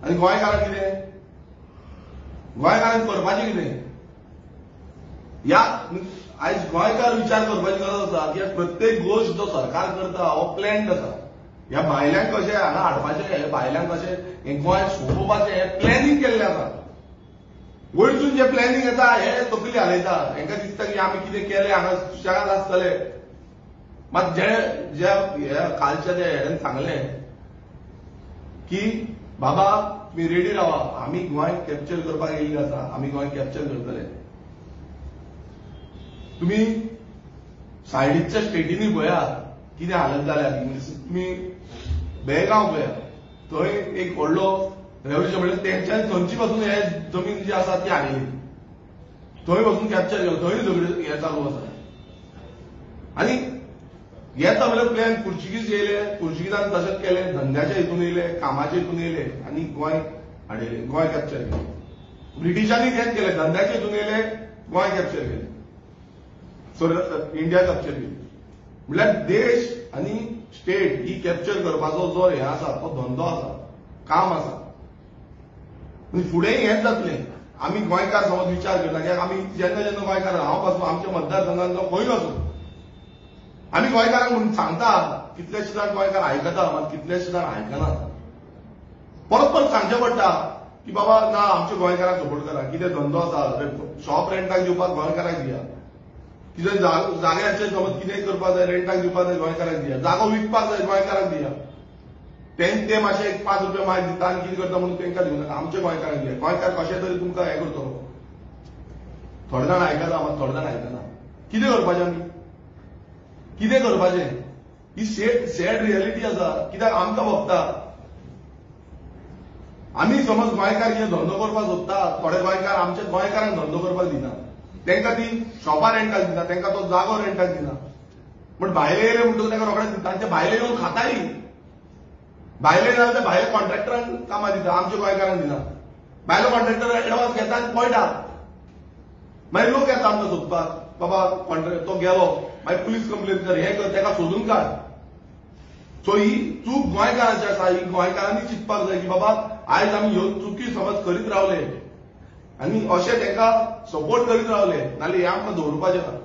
आनी गोंयकारांक कितें, गोंयकारांक करपाचें कितें? ह्या आयज गोंयकार विचार करपाची गरज आसा की प्रत्येक गोश्ट जो सरकार करता हो प्लॅन्ड आसा. ह्या भायल्यांक कशें हांगा हाडपाचें, हे भायल्यांक कशें हें गोंय सोंपोवपाचें हें प्लॅनिंग केल्लें आसा. वयरसून जें प्लॅनिंग येता हे तकली हालयता, हांकां दिसता की आमी कितें केलें हांगा सुशेगाद आसतले. मात जे ज्या ह्या कालच्या त्या हेड्यान सांगलें की बाबा तुमी रेडी रावा, आमी गोंय कॅप्चर करपाक येयल्ले आसा, आमी गोंय कॅप्चर करतले. तुमी सायडीच्या स्टेटींनी पळया कितें हालत जाल्या. तुमी बेळगांव पळया, थंय एक व्हडलो रेव्होल्युशन म्हणल्यार तेंच्यानी थंयची पासून हे जमीन जी आसा ती हाडली, थंय पासून कॅप्चर केलो, थंय झगडे हे चालू आसा. आनी येता म्हणल्यार प्लॅन पुर्तुगीज येयले, पुर्तुगीजान तशेंच केलें, धंद्याच्या हितून येयले, कामाच्या हितून येयले आनी गोंय हाडयलें, गोंय कॅप्चर केलें. ब्रिटिशांनी तेंच केलें, धंद्याच्या हितून येयले, गोंय कॅप्चर केलें, इंडिया कॅप्चर केली. म्हणल्यार देश आनी स्टेट ही कॅप्चर करपाचो जो हें आसा तो धंदो आसा, काम आसा. आनी फुडेंय हेंच जातलें. आमी गोंयकार समज विचार करता कित्याक आमी जेन्ना जेन्ना गोंयकार, हांव पासून आमच्या मतदारसंघान खंय आसूं, आमी गोंयकारांक म्हणून सांगता, कितलेशे जाण गोंयकार आयकता, मात कितलेशे जाण आयकना. परत परत सांगचें पडटा की बाबा ना, आमच्या गोंयकारांक सपोर्ट करा, कितें धंदो आसा शॉप रेंटाक दिवपाक गोंयकारांक दिया, कितें जाग्याचेर समज कितें करपाक जाय रेंटाक दिवपाक जाय गोंयकारांक दिया, जागो विकपाक जाय गोंयकारांक दिया. ते मातशे एक 5 रुपया मागीर दिता आनी कितें करता म्हणून तांकां दिवं नाका, आमच्या गोंयकारांक दिया. गोंयकार कशें तरी तुमकां हें करतलो. थोडे जाण आयकता, मात थोडे जाण आयकना. कितें करपाचें आमी, कितें करपाचें? ही सॅड रियलिटी आसा. कित्याक आमकां भोगता. आमी समज गोंयकार कितें धंदो करपाक सोदता, थोडे गोंयकार आमच्या गोंयकारांक धंदो करपाक दिना, तांकां ती शॉपां रेंटाक दिना, तांकां तो जागो रेंटाक दिना. पूण भायले येयले म्हणटकच तांकां रोखडेच दिता. आनी ते भायले येवन खाताय, भायले जाल्यार ते भायले कॉन्ट्रॅक्टरांक कामां दिता, आमच्या गोंयकारांक दिना. भायलो कॉन्ट्रॅक्टर एडवान्स घेता आनी पळटा. मागीर लोक येता आमकां सोदपाक, बाबा कॉन्ट्रॅक्टर तो गेलो, मागीर पुलीस कंप्लेन कर, हें कर, ताका सोदून काड. सो ही चूक गोंयकारांची आसा, ही गोंयकारांनी चिंतपाक जाय की बाबा आयज आमी ह्यो चुकी समज करीत रावले आनी अशें तांकां सपोर्ट करीत रावले नाल्यार हें आमकां दवरुपाचें ना.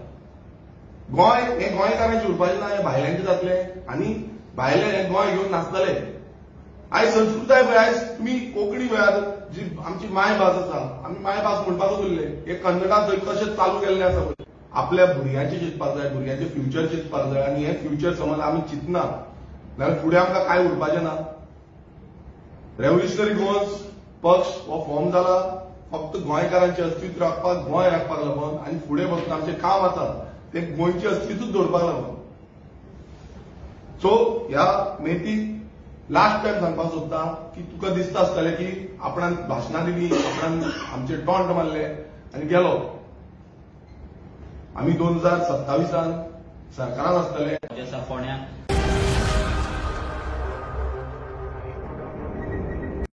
गोंय हें गोंयकारांचें उरपाचें ना, हें भायल्यांचें जातलें आनी भायले हें गोंय घेवन नाचतले. आयज संस्कृताय पळय, आयज तुमी कोंकणी पळयात, जी आमची मायभास आसा, आमी मायभास म्हणपाकूच उरले. हे कन्नडा थंय कशें चालू केल्लें आसा पळय. आपल्या भुरग्यांचें चिंतपाक जाय, भुरग्यांचें फ्युचर चिंतपाक जाय आनी हें फ्युचर समज आमी चिंतना जाल्यार फुडें आमकां कांय उरपाचें ना. रेव्होल्युशनरी गोवन्स पक्ष हो फॉर्म जाला फक्त गोंयकारांचें अस्तित्व राखपाक, गोंय राखपाक लागून आनी फुडें फक्त आमचें काम आसा तें गोंयचें अस्तित्वच दवरपाक लागून. सो ह्या मेथीक लास्ट टायम सांगपाक सोदता की तुका दिसता आसतलें की आपणान भाशणां दिली, आपणान आमचे टॉन्ट मारले आनी गेलो. आमी 2027 सरकारान आसतले. फोंड्या